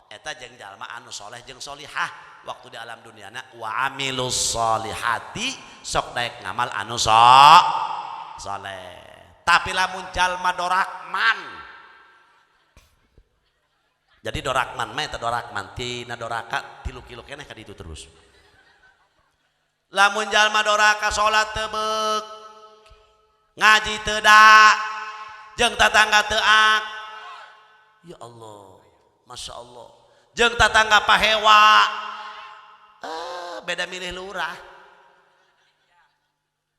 Eta jeung jalma anu soleh jeung solihah waktu di alam duniana wa amilus solihati sok daek ngamal anu soleh. Tapi lamun jalma dorakman, jadi dorakman mah eta dorakman tina doraka 3 kilo keneh ka ditu terus. Lamun jalma doraka salat teu beuk, ngaji teu da, jeung tatangga teu ak. Ya Allah, Masya Allah. Jeung tatangga pahewa. Beda milih lurah.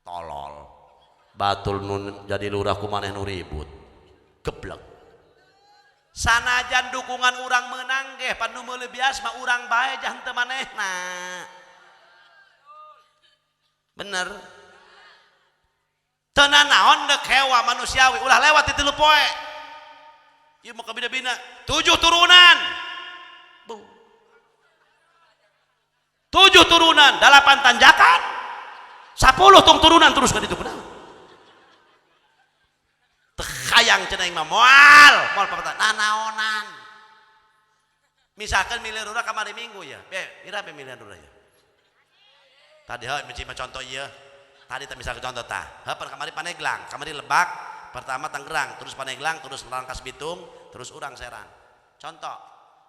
Tolol. Batul nun jadi lurah ku maneh nu ribut. Geblek. Sanajan dukungan urang menang geh pan nu meuli bias mah urang bae jang teu manehna. Bener. Teu nanaon deuk hewa manusiawi ulah lewat di 3 poe. Ieu mah kabina-bina 7 turunan. Bu. 7 turunan, 8 tanjakan. 10 tung turunan terus ka ditu kunaon. Hayang cenah mah moal, moal papatah nanaonan. Misalkan milih lurah kamari minggu ya. Be, ira be milih lurah ya. Tadi heuh mah contoh ieu. Tadi teh misalkan contoh tah. Heuh kamari Paneglang, kamari Lebak, pertama Tangerang, terus Paneglang, terus Rangkas Bitung, terus urang Serang. Contoh.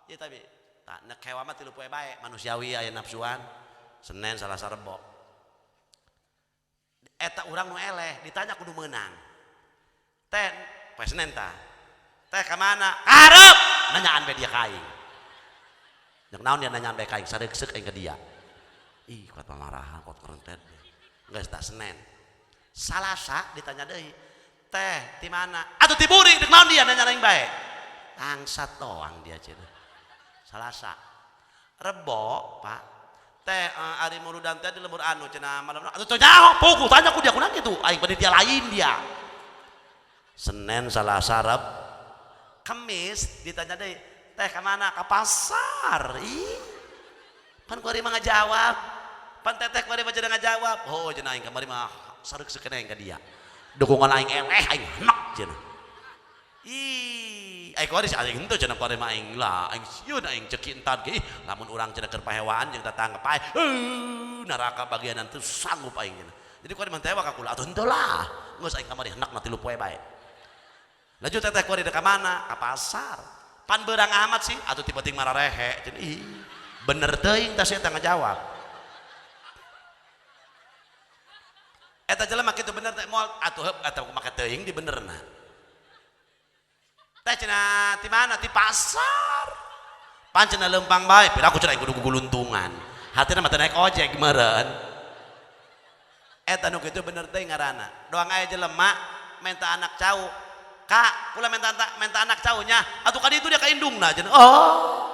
Ieu tapi tah nek hewa mah 3 poe bae, manusiawi aya nafsuan. Senin, Selasa, Rebo. Eta urang nu eleh, ditanya kudu meunang. Teh poe Senin tah. Teh ka mana? Karep. Nanyaan bae dia ka aing. Nek naon dia nanyaan bae ka aing, sareuk-seuk aing ka dia. Ih, kuat pamarahan, kuat kerentet. Geus tah Senin. Salasa ditanya deui. Teh ti mana? Atuh ti buri, dek naon dia nanya aing bae. Bangsat doang dia cenah. Salasa. Rebo, Pak. Teh ari murudan teh di lembur anu cenah malam. Atuh teu nyaho, puguh tanya ku dia kunaon kitu. Aing panitia lain dia. Senin, Selasa, Reb. Kemis ditanya deui, teh ka mana? Ka pasar. Ih. Pan kuari mah ngajawab. Pan teteh kuari mah cenah ngajawab. Oh cenah aing kamari mah sareuk-seuk aing ka dia. Dukungan aing eleh aing henek cenah. Ih, aing kuari aing henteu cenah kuari mah aing lah, aing sieun aing ceki entan ge. Lamun urang cenah keur pahewaan jeung tatangga paeh, neraka bagianan teu sanggup aing cenah. Jadi kuari mah tewa ka kula atuh henteu lah. Geus aing kamari henek na 3 poe bae. Lanjut teteh kuari ka mana? Ka pasar. Pan beurang amat sih atuh ti penting mararehe cenah. Ih, bener teuing tah sia teh ngajawab. Eta jelema kitu bener teh moal atuh heup atuh make teuing di benerna. Teh cenah ti mana? Ti pasar. Pan cenah leumpang bae, piraku cenah kudu guguluntungan. Hatina mah teh naik ojek meureun. Eta nu kitu bener teh ngaranna. Doang aya jelema minta anak cau. Kak, kula minta anak caunya. Atuh ka ditu dia ka indungna cenah. Oh.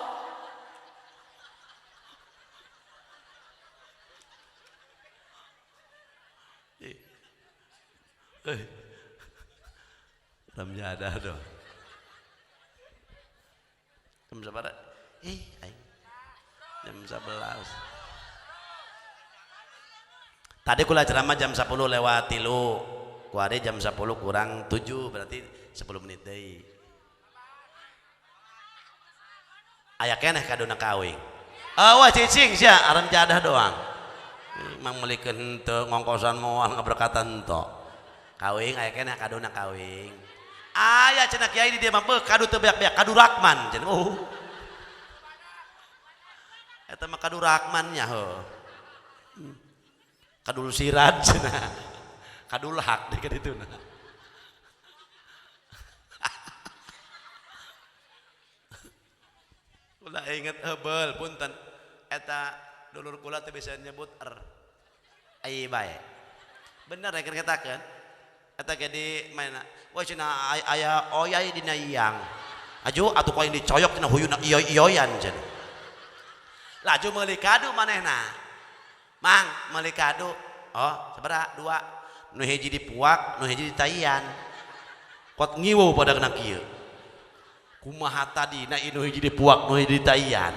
Ramjada dong. Jam berapa? Aing. Jam 11. Tadi kula ceramah jam 10:03. Kuari jam 10:07 berarti 10 menit deui. Aya keneh kaduna kawing. Wah cicing sia aramjadah doang. Mang meulikeun henteu ngongkosan moal ngaberkatan henteu. Kawing aya keneh kaduna kawing. Aya cenah kiai di dieu mah beuh kadu teu beak-beak kadu Rakman cenah. Oh. Eta mah kadu Rakman nya heuh. Kadul sirat cenah. Kadul hak di ka dituna. Kula inget heubeul punten eta dulur kula teu bisa nyebut er. Ai bae. Bener ya keur katakeun. Eta ge di mana? Wah cenah aya oyai dina iang. Aju atuh ku aing dicoyok cenah huyuna ioi-ioyan cenah. Laju meuli kadu manehna. Mang meuli kadu. Oh, sabaraha? Dua. Nu hiji dipuak, nu hiji ditaian. Kot ngiwu pada kena kieu. Kumaha tadina nu hiji dipuak, nu hiji ditaian.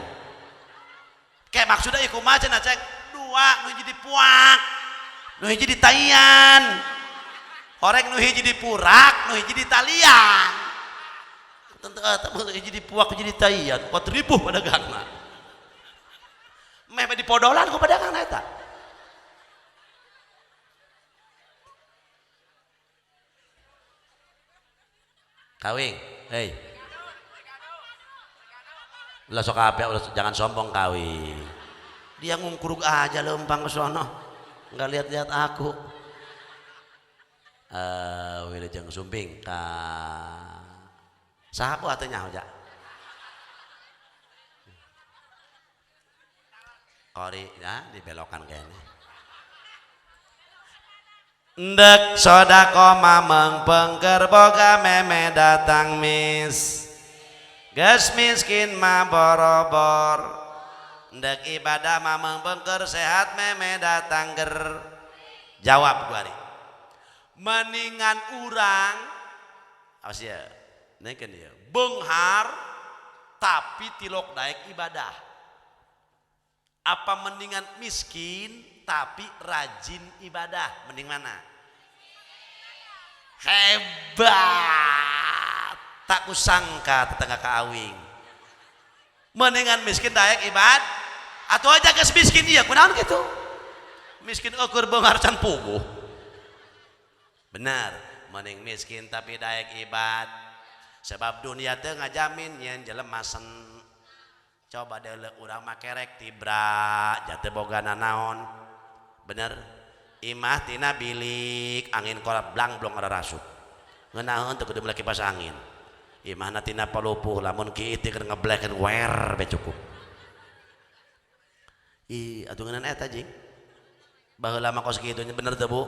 Kayak maksudna ieu kumaha cenah cek? Dua nu hiji dipuak, nu hiji ditaian. Horeng nu hiji dipurak, nu hiji ditalian. Tentu eta nu hiji dipuak, hiji ditaian. Kuat ribuh padagangna. Meh di podolan ku padagangna eta. Kawing, hei. Ulah sok ape, ulah jangan sombong kawing. Dia ngungkurug aja lempang ke sono. Enggak lihat-lihat aku. Wilujeng sumping ka saha atuh nya hoja. Kori ya dibelokan kayaknya. Ndek sodako mameng pengker boga meme datang mis. Geus miskin mah borobor. Ndek ibadah mameng pengker sehat meme datang ger. Jawab gua ari. Mendingan urang awas ya, nengkeun ieu. Beunghar tapi tilok daek ibadah. Apa mendingan miskin tapi rajin ibadah? Mending mana? Hebat. Tak kusangka tetangga kaawing. Mendingan miskin daek ibad atau aja geus miskin ieu kunaon kitu? Miskin eueur beunghar can puguh. Benar, mending miskin tapi daek ibad. Sebab dunia teu ngajamin nyeun jelema sen. Coba deuleu urang mah kerek tibra, jatuh boga nanaon. Bener. Imah tina bilik, angin kolap blang blong ada rasup. Ngeunaheun teu kudu meuli kipas angin. Imahna tina palupuh lamun kieu teh keur ngeblekeun wer be cukup. Ih, atuh ngeunan eta jing. Baheula mah kos kitu nya bener teu Bu?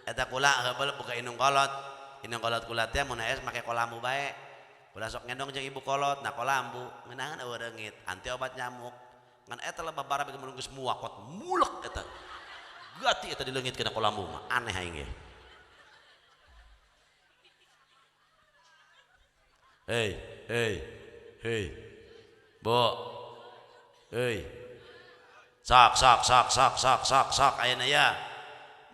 Eta kula heubeul buka indung kolot. Indung kolot kula teh mun es make kolambu bae. Kula sok ngendong jeung ibu kolot, nah kolambu ngeunaheun eueuh reungit, anti obat nyamuk. Ngan eta lebah bara bagi mun geus muakot mulek eta. Gati eta dileungit kana kolambu mah, aneh aing ge. Hei, hei, hei. Bu. Hei. Sok sok sok sok sok sok sok ayeuna ya.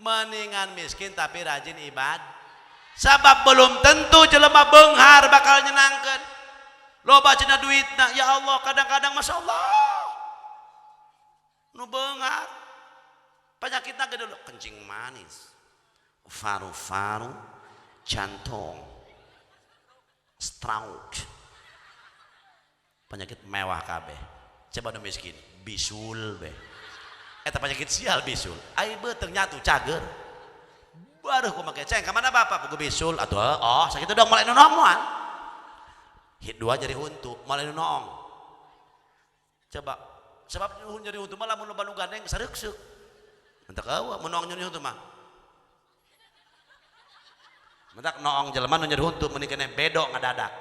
Mendingan miskin tapi rajin ibad. Sabab belum tentu jelema beunghar bakal nyenangkeun. Loba cenah duitna, ya Allah kadang-kadang Masya Allah. Nu beunghar penyakitna gede kencing manis, paru-paru, jantung, stroke. Penyakit mewah kabeh. Coba nu miskin, bisul be. Eta penyakit sial bisul. Ai beuteung nyatu cager. Baruh ku make ceng ka mana bapak pugu bisul atuh oh sakitu dong mulai nu noong. Hit dua jari huntu mulai nu noong. Coba sebab nyeri huntu mah lamun loba nu gandeng sareukseuh. Mentak eueuh mun noong nyeri huntu mah. Mentak noong jelema nu nyeri huntu meuni keneh bedo ngadadak.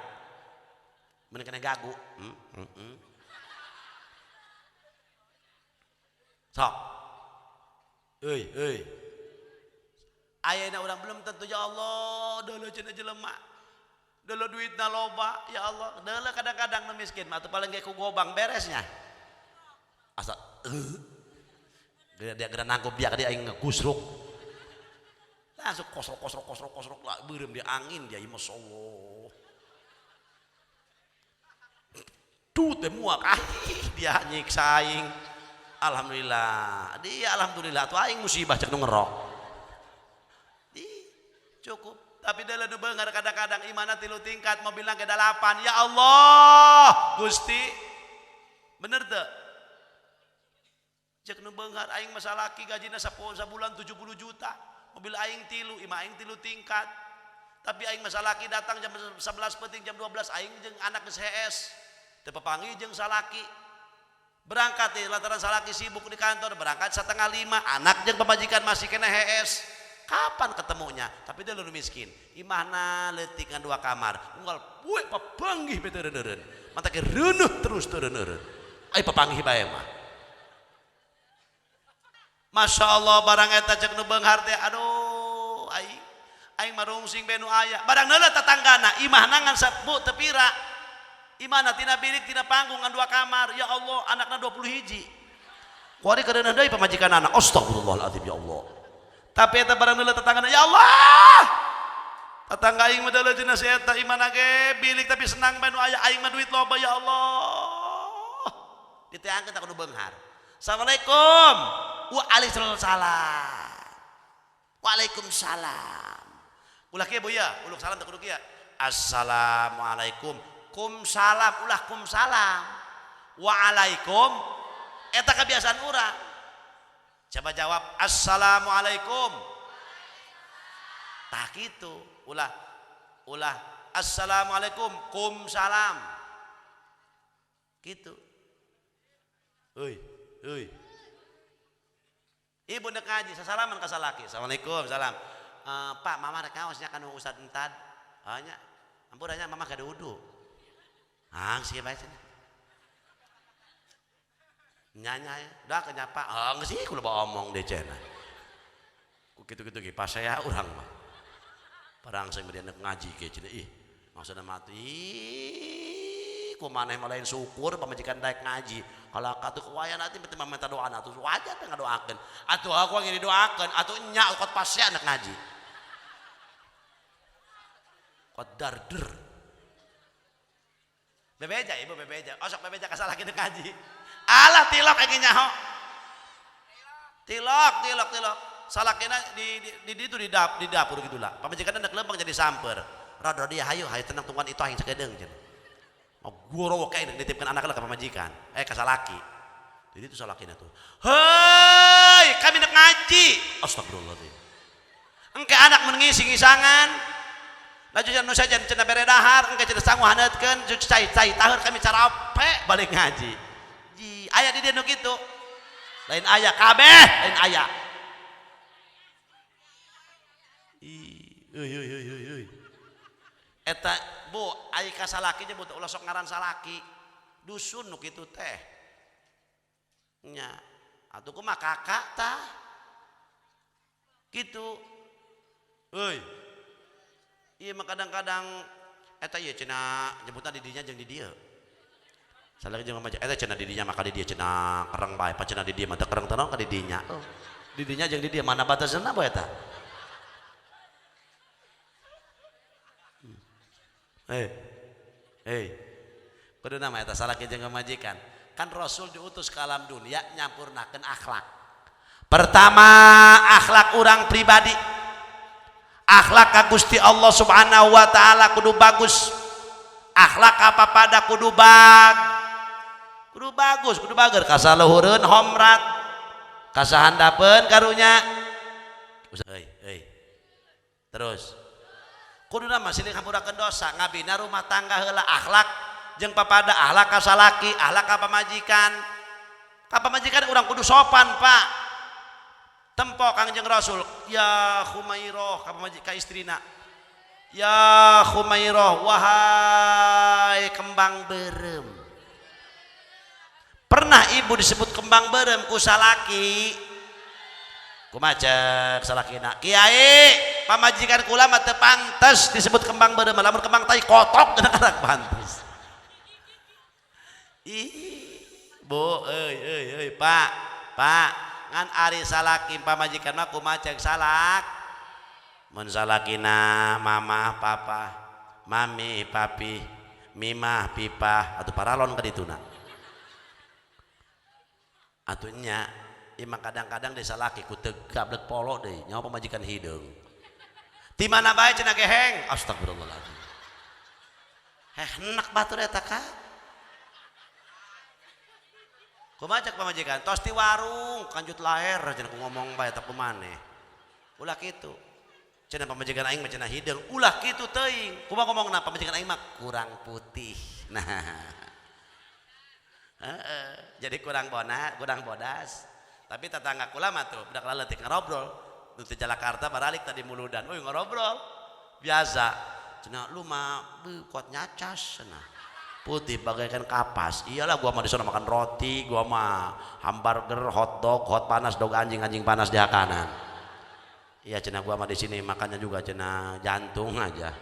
Meuni keneh gagu. Sok. Euy, euy. Ayeuna urang belum tentu ya Allah, deuleu cenah jelema. Deuleu duitna loba, ya Allah. Deuleu kadang-kadang nu miskin mah atuh paling ge ku gobang beresnya. Asa dia geura nangkup dia ka dia aing ngegusruk. Langsung kosrok kosrok kosrok kosrok lah beureum dia angin dia masyaallah. Tuh teh muak ah dia nyiksa aing. Alhamdulillah. Dia alhamdulillah tuh aing musibah cek nu ngerok. Cukup. Tapi dalam nu beunghar kadang-kadang imana 3 tingkat mobilna ge 8. Ya Allah, Gusti. Bener teu? Cek nu beunghar aing masalaki gajina sabulan 70 juta. Mobil aing 3, imah aing 3 tingkat. Tapi aing masalaki datang jam 11 penting jam 12 aing jeung anak geus hees. Teu papanggih jeung salaki. Berangkat di lantaran salaki sibuk di kantor, berangkat 4:30, anak jeung pamajikan masih kena hees. Kapan ketemunya? Tapi dia lu miskin. Imahna leutik ngan 2 kamar. Unggal poe papanggih be teu reuneureun. Mata ge reuneuh terus teu reuneureun. Ai papanggih bae mah. Masya Allah barang eta cek nu beunghar teh aduh aing aing marungsing be nu aya. Barang neuleuh tatanggana imahna ngan sabu teu pira. Imahna tina bilik tina panggung ngan 2 kamar. Ya Allah anakna 20 hiji. Kuari kareuneuh deui pamajikanana. Astagfirullahaladzim ya Allah. Tapi eta barang deuleu tetanggana ya Allah. Tetangga aing mah deuleu cenah si eta imahna ge bilik tapi senang bae nu aya aing mah duit loba ya Allah. Diteangkeun tak kudu beunghar. Assalamualaikum. Waalaikumsalam. Waalaikumsalam. Ulah kieu Bu ya, uluk salam teu kudu kieu. Assalamualaikum. Kum salam ulah kum salam. Waalaikum eta kebiasaan urang. Coba jawab assalamualaikum. Tak gitu. Ulah ulah assalamualaikum kum salam. Gitu. Heuy, heuy. Ibu ndek ngaji sasalaman ka salaki. Assalamualaikum, salam. Pak, mama rek ngaosnya ka nu Ustad entad. Oh nya. Ampun nya mama kada wudu. Ah, sih bae cenah. Nyanya ya, dah kenyapa, ah nggak sih, kalau bawa omong deh cena. Ku gitu-gitu gitu, pas saya orang mah. Parang saya beri anak ngaji ke cina, ih, maksudnya mati, ku maneh malain syukur, pamajikan daek ngaji. Kalau katu kewayan nanti minta minta doa, atuh wajar teh ngadoakeun. Atuh aku yang didoakeun, atuh nya kot pas saya anak ngaji. Kot darder. Bebeja ibu bebeja, osok bebeja kasalah kita ngaji. Alah tilok aing nyaho. Tilok tilok tilok. Salakina di itu di dapur gitu lah. Pamajikan hendak lempang jadi samper. Rada dia hayu hayu tenang tungguan itu aing sakedeung cenah. Mau goro kae nitipkeun anak lah ka pamajikan. Ka salaki. Jadi itu salakina tuh. Hei, kami nak ngaji. Astagfirullahaladzim. Engke anak mun ngisi-ngisangan. Laju nu sajan cenah bere dahar, engke cenah sangu haneutkeun, cai cai taheur kami carape balik ngaji. Ji, aya di dieu nu kitu. Lain aya kabeh, lain aya. Ih, euy euy euy euy. Eta bu, ai ka salaki nya ulah sok ngaran salaki. Dusun nu kitu teh. Nya, atuh kumaha kakak tah? Kitu. Euy. Ieu mah kadang-kadang eta ieu cenah nyebutna di dinya jeung di dieu. Salaki jeung pamajikan eta cenah di dinya maka di dieu cenah kereng bae, pan cenah di dieu mah teu kereng teh naon ka di dinya. Oh. Di dinya jeung di dieu mana batasanna bae eta? Hei, kudu nama eta salaki jeung pamajikan. Kan Rasul diutus ke alam dunia nyampurnakeun akhlak. Pertama akhlak urang pribadi. Akhlak ka Gusti Allah Subhanahu wa taala kudu bagus. Akhlak apa pada kudu bag. Kudu bagus, kudu bager kasaluhureun homrat. Kasahandapeun karunya. Hei, hei. Terus kudu nama silih ngampurakeun dosa, ngabina rumah tangga heula akhlak jeung papada akhlak ka salaki, akhlak ka pamajikan. Ka pamajikan urang kudu sopan, Pak. Tempo Kangjeng Rasul, ya Khumairah ka pamajikan ka istrina. Ya Khumairah, wahai kembang berem. Pernah ibu disebut kembang berem ku salaki? Kumaha cek salakina? Kiai, pamajikan kula mah teu pantes disebut kembang berem, lamun kembang tai kotok kadang-kadang pantes. Ih, bu, euy euy euy, Pak, Pak, ngan ari salaki pamajikan mah kumaha cek salak? Mun salakina mama, papa, mami, papi, mimah, pipah, atuh paralon ka dituna. Atuh nya imah kadang-kadang desa laki ku teu gablek polo deui nyawa pamajikan hideung. Ti mana bae cenah geheng? Astagfirullahaladzim. Heh enak batur eta ka. Kumaha cek pamajikan? Tos ti warung kanjut laher cenah ku ngomong bae eta ku maneh. Ulah kitu. Cenah pamajikan aing mah cenah hideung. Ulah kitu teuing. Kumaha ngomongna pamajikan aing mah kurang putih. Nah. Jadi kurang bona, kurang bodas. Tapi tetangga kula mah tuh budak laletik ngobrol. Nu teh Jakarta baralik tadi muludan. Euy ngobrol. Biasa. Cenah lu mah kuat nyacas cenah. Putih bagaikan kapas. Iyalah gua mah di sana makan roti, gua mah hamburger, hotdog, hot panas, dog anjing, anjing panas di kanan. Iya cenah gua mah di sini makannya juga cenah jantung aja.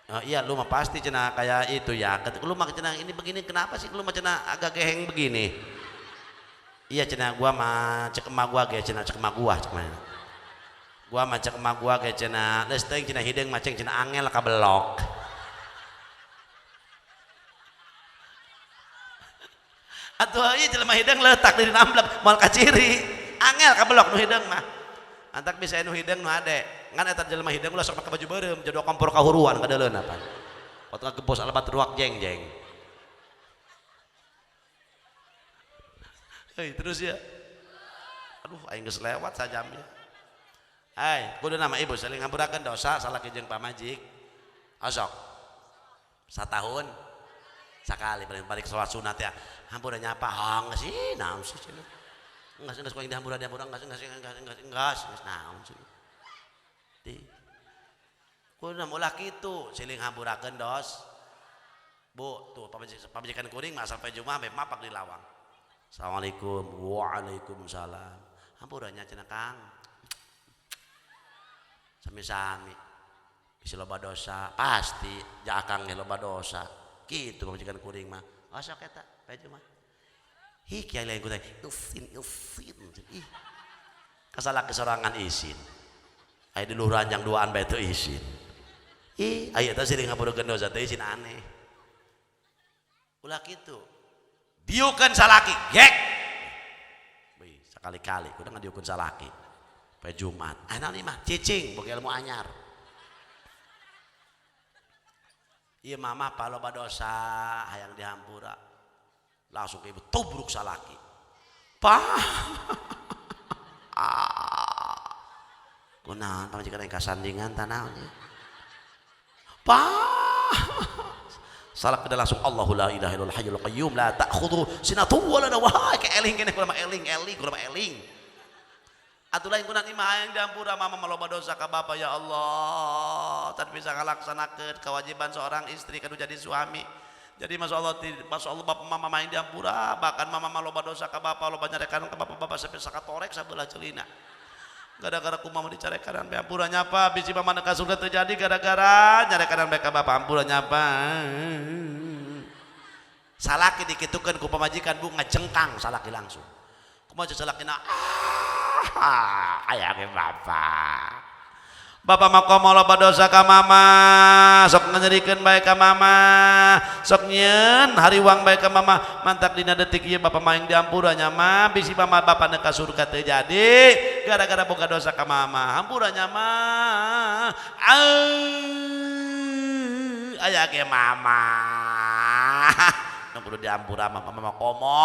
Oh, iya lu mah pasti cenah kayak itu ya. Lu mah cenah ini begini kenapa sih lu mah cenah agak geheng begini? Iya cenah gua mah cek emak gua ge cenah cek emak gua cek mah. Gua mah cek emak gua ge cenah geus teuing cenah hideung maceng cenah angel ka belok. Atuh ieu jelema hideung leutak di amblek moal kaciri. Angel ka belok nu hideung mah. Antak bisa nu hideung nu hade. Ngan eta jelema hideung ulah sok make baju beureum jodoh kompor kahuruan kadeuleun apa. Pot ngagebos alabat ruak jeng-jeng. Hei terus ya. Aduh aing geus lewat sajamnya. Hai, kudu nama ibu saling ngampurakeun dosa salaki jeung pamajik. Osok. Satahun sakali paling balik salat sunat ya. Hampura nyapa hang sih naon sih cenah. Enggak geus ku aing dihampura dihampura enggak enggak enggak enggak enggak geus naon sih. Di. Kudu nama ulah kitu siling hampurakeun dos. Bu, tuh pamajikan kuring mah sampai Jumat sampai mapak di lawang. Assalamualaikum, waalaikumsalam. Hampura nya cenah Kang. Sami-sami. Bisi loba dosa, pasti ja akang ge loba dosa. Kitu pamajikan kuring mah. Osok eta, baju mah. Hi kiai lain ku teh, isin isin. Ih. Kasalaki sorangan isin. Aya di luhur ranjang duaan bae teu isin. Ih, aya teh siling ngampurakeun dosa teh isin aneh. Ulah kitu. Diukeun salaki, gek. Sekali-kali kudu ngadiukeun salaki. Poe Jumat. Ah naon ieu mah cicing boga ilmu anyar. Ieu mama paloba dosa hayang dihampura. Langsung ke ibu tubruk salaki. Pak. Kunaon pamajikan aing kasandingan tanaon ieu. Pak. Salah kada langsung Allahu la ilaha illal hayyul qayyum la ta'khudhu sinatun wa la nawm. Wah, ke eling keneh kula mah eling, eling kula mah eling. Atuh lain kunan imah hayang dihampura mama maloba dosa ka bapa ya Allah. Tan bisa ngalaksanakeun kewajiban seorang istri kudu jadi suami. Jadi masya Allah bapak mama main dihampura, bahkan mama maloba dosa ka bapa, loba nyarekan ka bapak-bapak sampai sakatorek sabelah celina. Gara-gara ku mama dicarekan bae hampura nyapa, bisi mama ka surga terjadi gara-gara nyarekan bae ka bapak hampura nyapa. Salaki dikitukeun ku pamajikan bu ngajengkang salaki langsung. Kumaha salakina? Ah, aya ge bapak. Bapak mah komo loba dosa ka mama, sok nyerikeun bae ka mama, sok nyieun hariwang bae ka mama, mantak dina detik ieu bapak mah yang dihampura nya mah, bisi mama bapak ka surga teu jadi gara-gara boga dosa ka mama, hampura nya mah. Aya ge mama. Nu kudu dihampura mah mama komo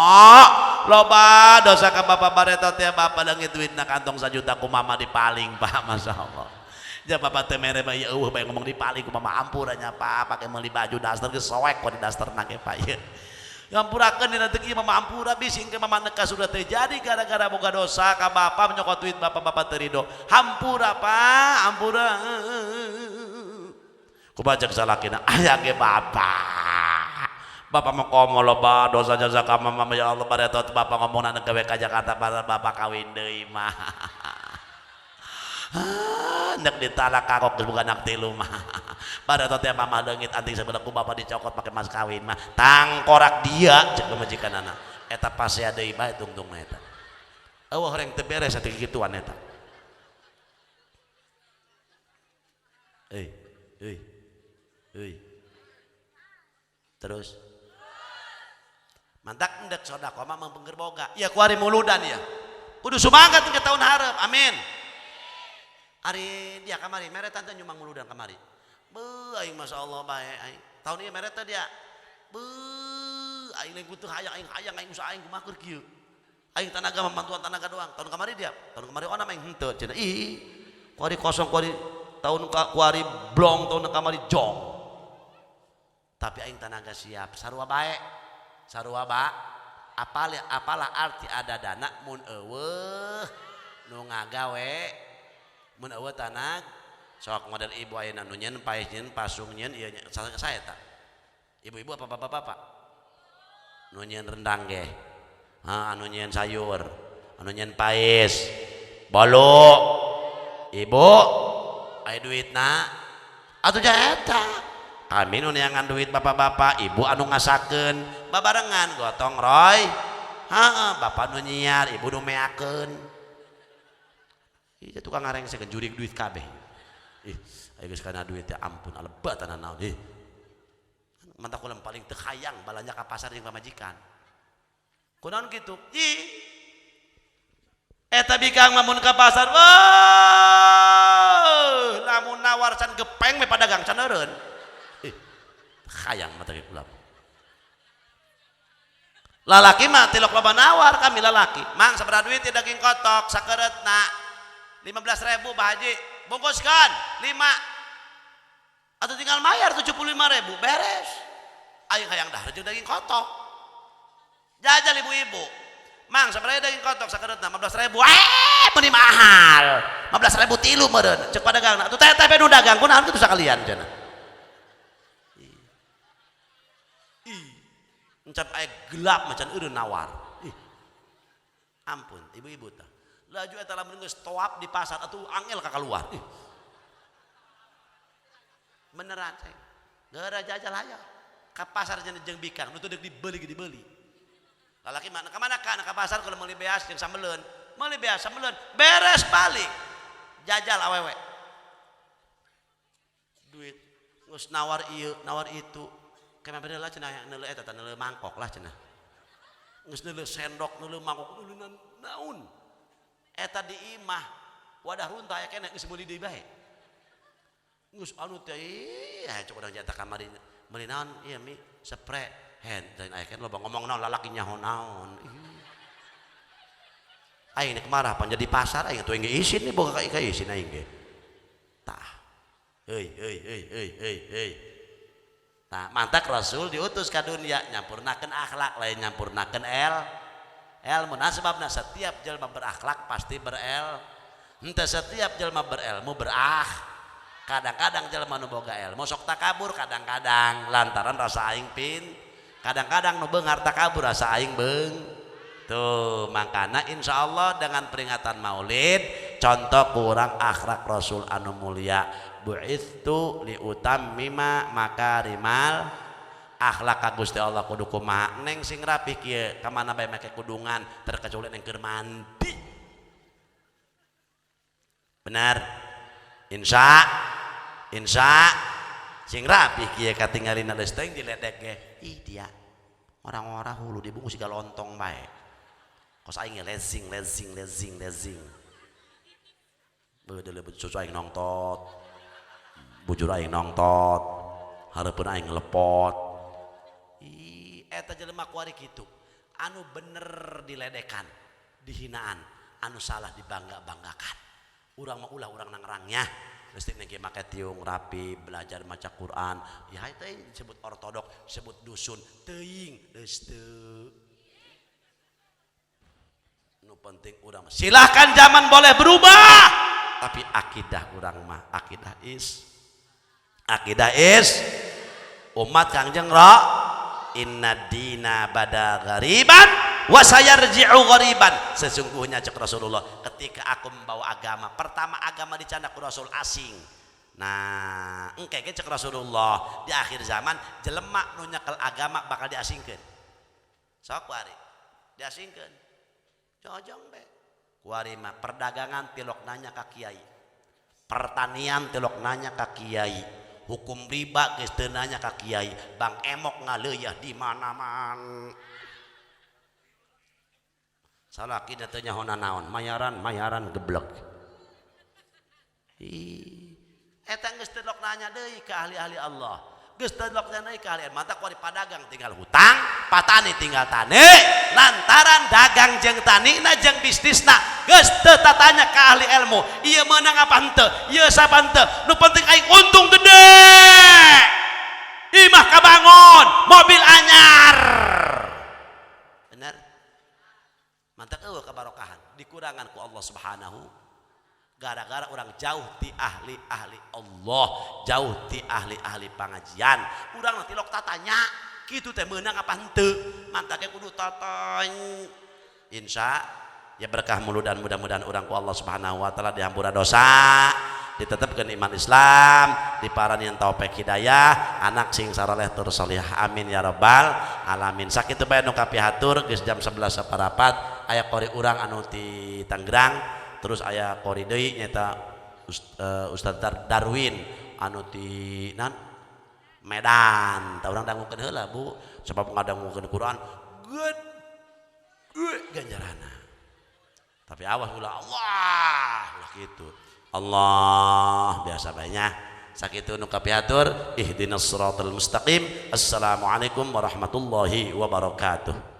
loba dosa ka bapak bareto teh bapak leungit duitna kantong sajuta ku mama dipaling Pak, masyaallah. Ja bapak teh mere mah ieu eueuh bae ngomong dipaling ku mama hampura nya Pak, pake meuli baju daster geus soek ku di daster na ge Pak ieu. Ngampurakeun dina detik ieu mama hampura bisi engke mama neka sudah teu jadi gara-gara boga dosa ka bapak menyokot duit bapak-bapak teu rido. Hampura Pak, hampura. Kumaha cek salakina? Aya ge bapak. Bapak mah komo loba dosa jasa ka mama ya Allah bareto bapak ngomongna gawe ka Jakarta bapak kawin deui mah. Nek ditalak kakok geus boga anak tilu mah. Bareto teh mama leungit anting sabelah ku bapak dicokot pake mas kawin mah. Tangkorak dia cek pamajikanana. Eta pasea deui bae tungtungna eta. Eueuh horeng teu beres atuh kikituan eta. Euy, euy. Euy. Terus mantak endek sedekah mah mengpengger boga. Ya ku ari muludan ya. Kudu sumangat ke tahun hareup. Amin. Ari dia kamari mere tante nyumbang muludan kamari. Beuh aing masyaallah bae aing. Tahun ieu mere teh dia. Beuh aing lain kutu hayang aing hayang aing usaha aing kumaha keur kieu. Aing tanaga membantuan tanaga doang. Tahun kamari dia. Tahun kamari ona aing henteu cenah. Ih. Kuari kosong kuari tahun kuari blong tahun kamari jong. Tapi aing tanaga siap sarua bae. Sarua ba apalah arti ada dana mun eueuh nu ngagawe mun eueuh tanag sok model ibu ayeuna nu nyeun paes nyeun pasung nyeun ieu saya ta ibu-ibu apa bapak-bapak nu nyeun rendang ge ha anu nyeun sayur anu nyeun paes bolu ibu aya duitna atuh eta kami nu neangan duit bapak-bapak ibu anu ngasakeun babarengan gotong roy heeh bapak nu nyiar ibu nu meakeun ieu tukang ngarengsekeun jurig duit kabeh ih aya geus kana duit teh ampun alebatana naon ih mantak kula paling teu hayang balanja ka pasar jeung pamajikan kunaon kitu ih eta bikang mamun ka pasar wah lamun nawar can gepeng we padagang can eureun hayang mata kula. Lalaki mah tilok loba nawar kami lalaki. Mang sabaraha duit daging kotok sakeretna 15.000 Pak Haji. Bungkuskan 5. Atau tinggal bayar 75.000 beres. Aing hayang dahar jeung daging kotok. Jajal ibu-ibu. Mang sabaraha daging kotok sakeretna 15.000. Meuni mahal. 15.000 tilu meureun. Ceuk padagangna. Atuh teh teh nu dagang kunaon kitu sakalian cenah. Encap aya gelap macan eureun nawar. Ih. Ampun, ibu-ibu tah. Laju eta lamun geus toap di pasar atuh angel ka kaluar. Ih. Beneran ceng. Geura jajal aya. Ka pasar jeung bikang nu teu deuk dibeli ge dibeli. Lalaki mana ka mana ka pasar kalau meuli beas jeung sambeleun. Meuli beas sambeleun, beres balik. Jajal awewe. Duit geus nawar ieu, nawar itu. Kemana bener lah cenah neuleuh eta teh neuleuh mangkok lah cenah. Geus neuleuh sendok, neuleuh mangkok, neuleuh naon. Eta di imah wadah runtah aya keneh geus meuli deui bae. Geus anu teh ih cek urang jata kamari meuli naon ieu mi spray hen lain aya keneh loba ngomong naon lalaki nyaho naon. Aing nek marah pan jadi pasar aing atuh ge isin nih boga ka isin aing ge. Tah. Heuy heuy heuy heuy heuy heuy. Nah, mantak Rasul diutus ka dunia nyampurnakeun akhlak lain nyampurnakeun ilmu. Nah sebabna setiap jelma berakhlak pasti berel. Henteu setiap jelma berilmu berakh. Kadang-kadang jelma nu boga ilmu sok takabur kadang-kadang lantaran rasa aing pin. Kadang-kadang nu beunghar takabur rasa aing beung. Tuh, makana insyaallah dengan peringatan Maulid contoh kurang akhlak Rasul anu mulia. Bu'ithu liutammima makarimal akhlak ka Gusti Allah kudu kumaha neng sing rapih kieu ka mana bae make kudungan terkecuali neng keur mandi. Benar? Insya insya sing rapih kieu katingalina geus teuing diledek ge. Ih dia orang-orang hulu dibungkus siga lontong bae. Kos aing lezing lezing lezing lezing. Beudeul cucu aing nongtot. Bujur aing nongtot, hareupeun aing lepot. Ih, eta jelema kuari kitu. Anu bener diledekan, dihinaan, anu salah dibangga-banggakan. Urang mah ulah urang nangrangnya. Geus teh make tiung rapi, belajar maca Quran. Ya teuing disebut ortodok, disebut dusun, teuing geus teu. Nu penting urang mah silahkan zaman boleh berubah, tapi akidah urang mah akidah is akidah is umat Kangjeng Ra inna dina bada ghariban wa sayarji'u ghariban. Sesungguhnya cek Rasulullah ketika aku membawa agama pertama agama dicandak ku Rasul asing. Nah engke ge cek Rasulullah di akhir zaman jelema nu nyekel agama bakal diasingkeun. Sok kuari diasingkeun jojong be kuari mah perdagangan tilok nanya ka kiai, pertanian tilok nanya ka kiai, hukum riba geus teu nanya ka kiai, bang emok ngaleuyah di mana-mana. Salaki teu nyaho naon, mayaran-mayaran geblek. Ih, eta geus teu nanya deui ka ahli-ahli Allah. Geus teu nanya deui ka ahli mata kuari padagang tinggal hutang, patani tinggal tani, lantaran dagang jeung tanina jeung bisnisna geus teu tatanya ka ahli ilmu. Ieu meunang apa henteu? Ieu sapa henteu? Nu penting aing untung gede. Imah kabangun, mobil anyar. Bener? Mantap eueuh kabarokahan, dikurangan ku Allah Subhanahu. Gara-gara orang jauh ti ahli-ahli Allah, jauh ti ahli-ahli pengajian. Urang nanti lok tatanya, kitu teh meunang apa henteu? Mantake kudu tatanya. Insya ya berkah muludan mudah-mudahan urang ku Allah Subhanahu wa taala dihampura dosa, ditetapkeun iman Islam, diparanian taufik hidayah, anak sing saroleh tur solihah. Amin ya rabbal alamin. Sakitu bae nu kapihatur geus jam 11.15 aya qori urang anu ti Tangerang, terus aya qori deui nyaeta Ustaz Darwin anu ti nan Medan. Tah urang dangukeun heula Bu, sebab ngadangukeun Quran gede ganjarana. Tapi awas ulah Allah ulah kitu. Allah biasa banyak. Sakitu nu kapihatur, ihdinas siratal mustaqim. Assalamualaikum warahmatullahi wabarakatuh.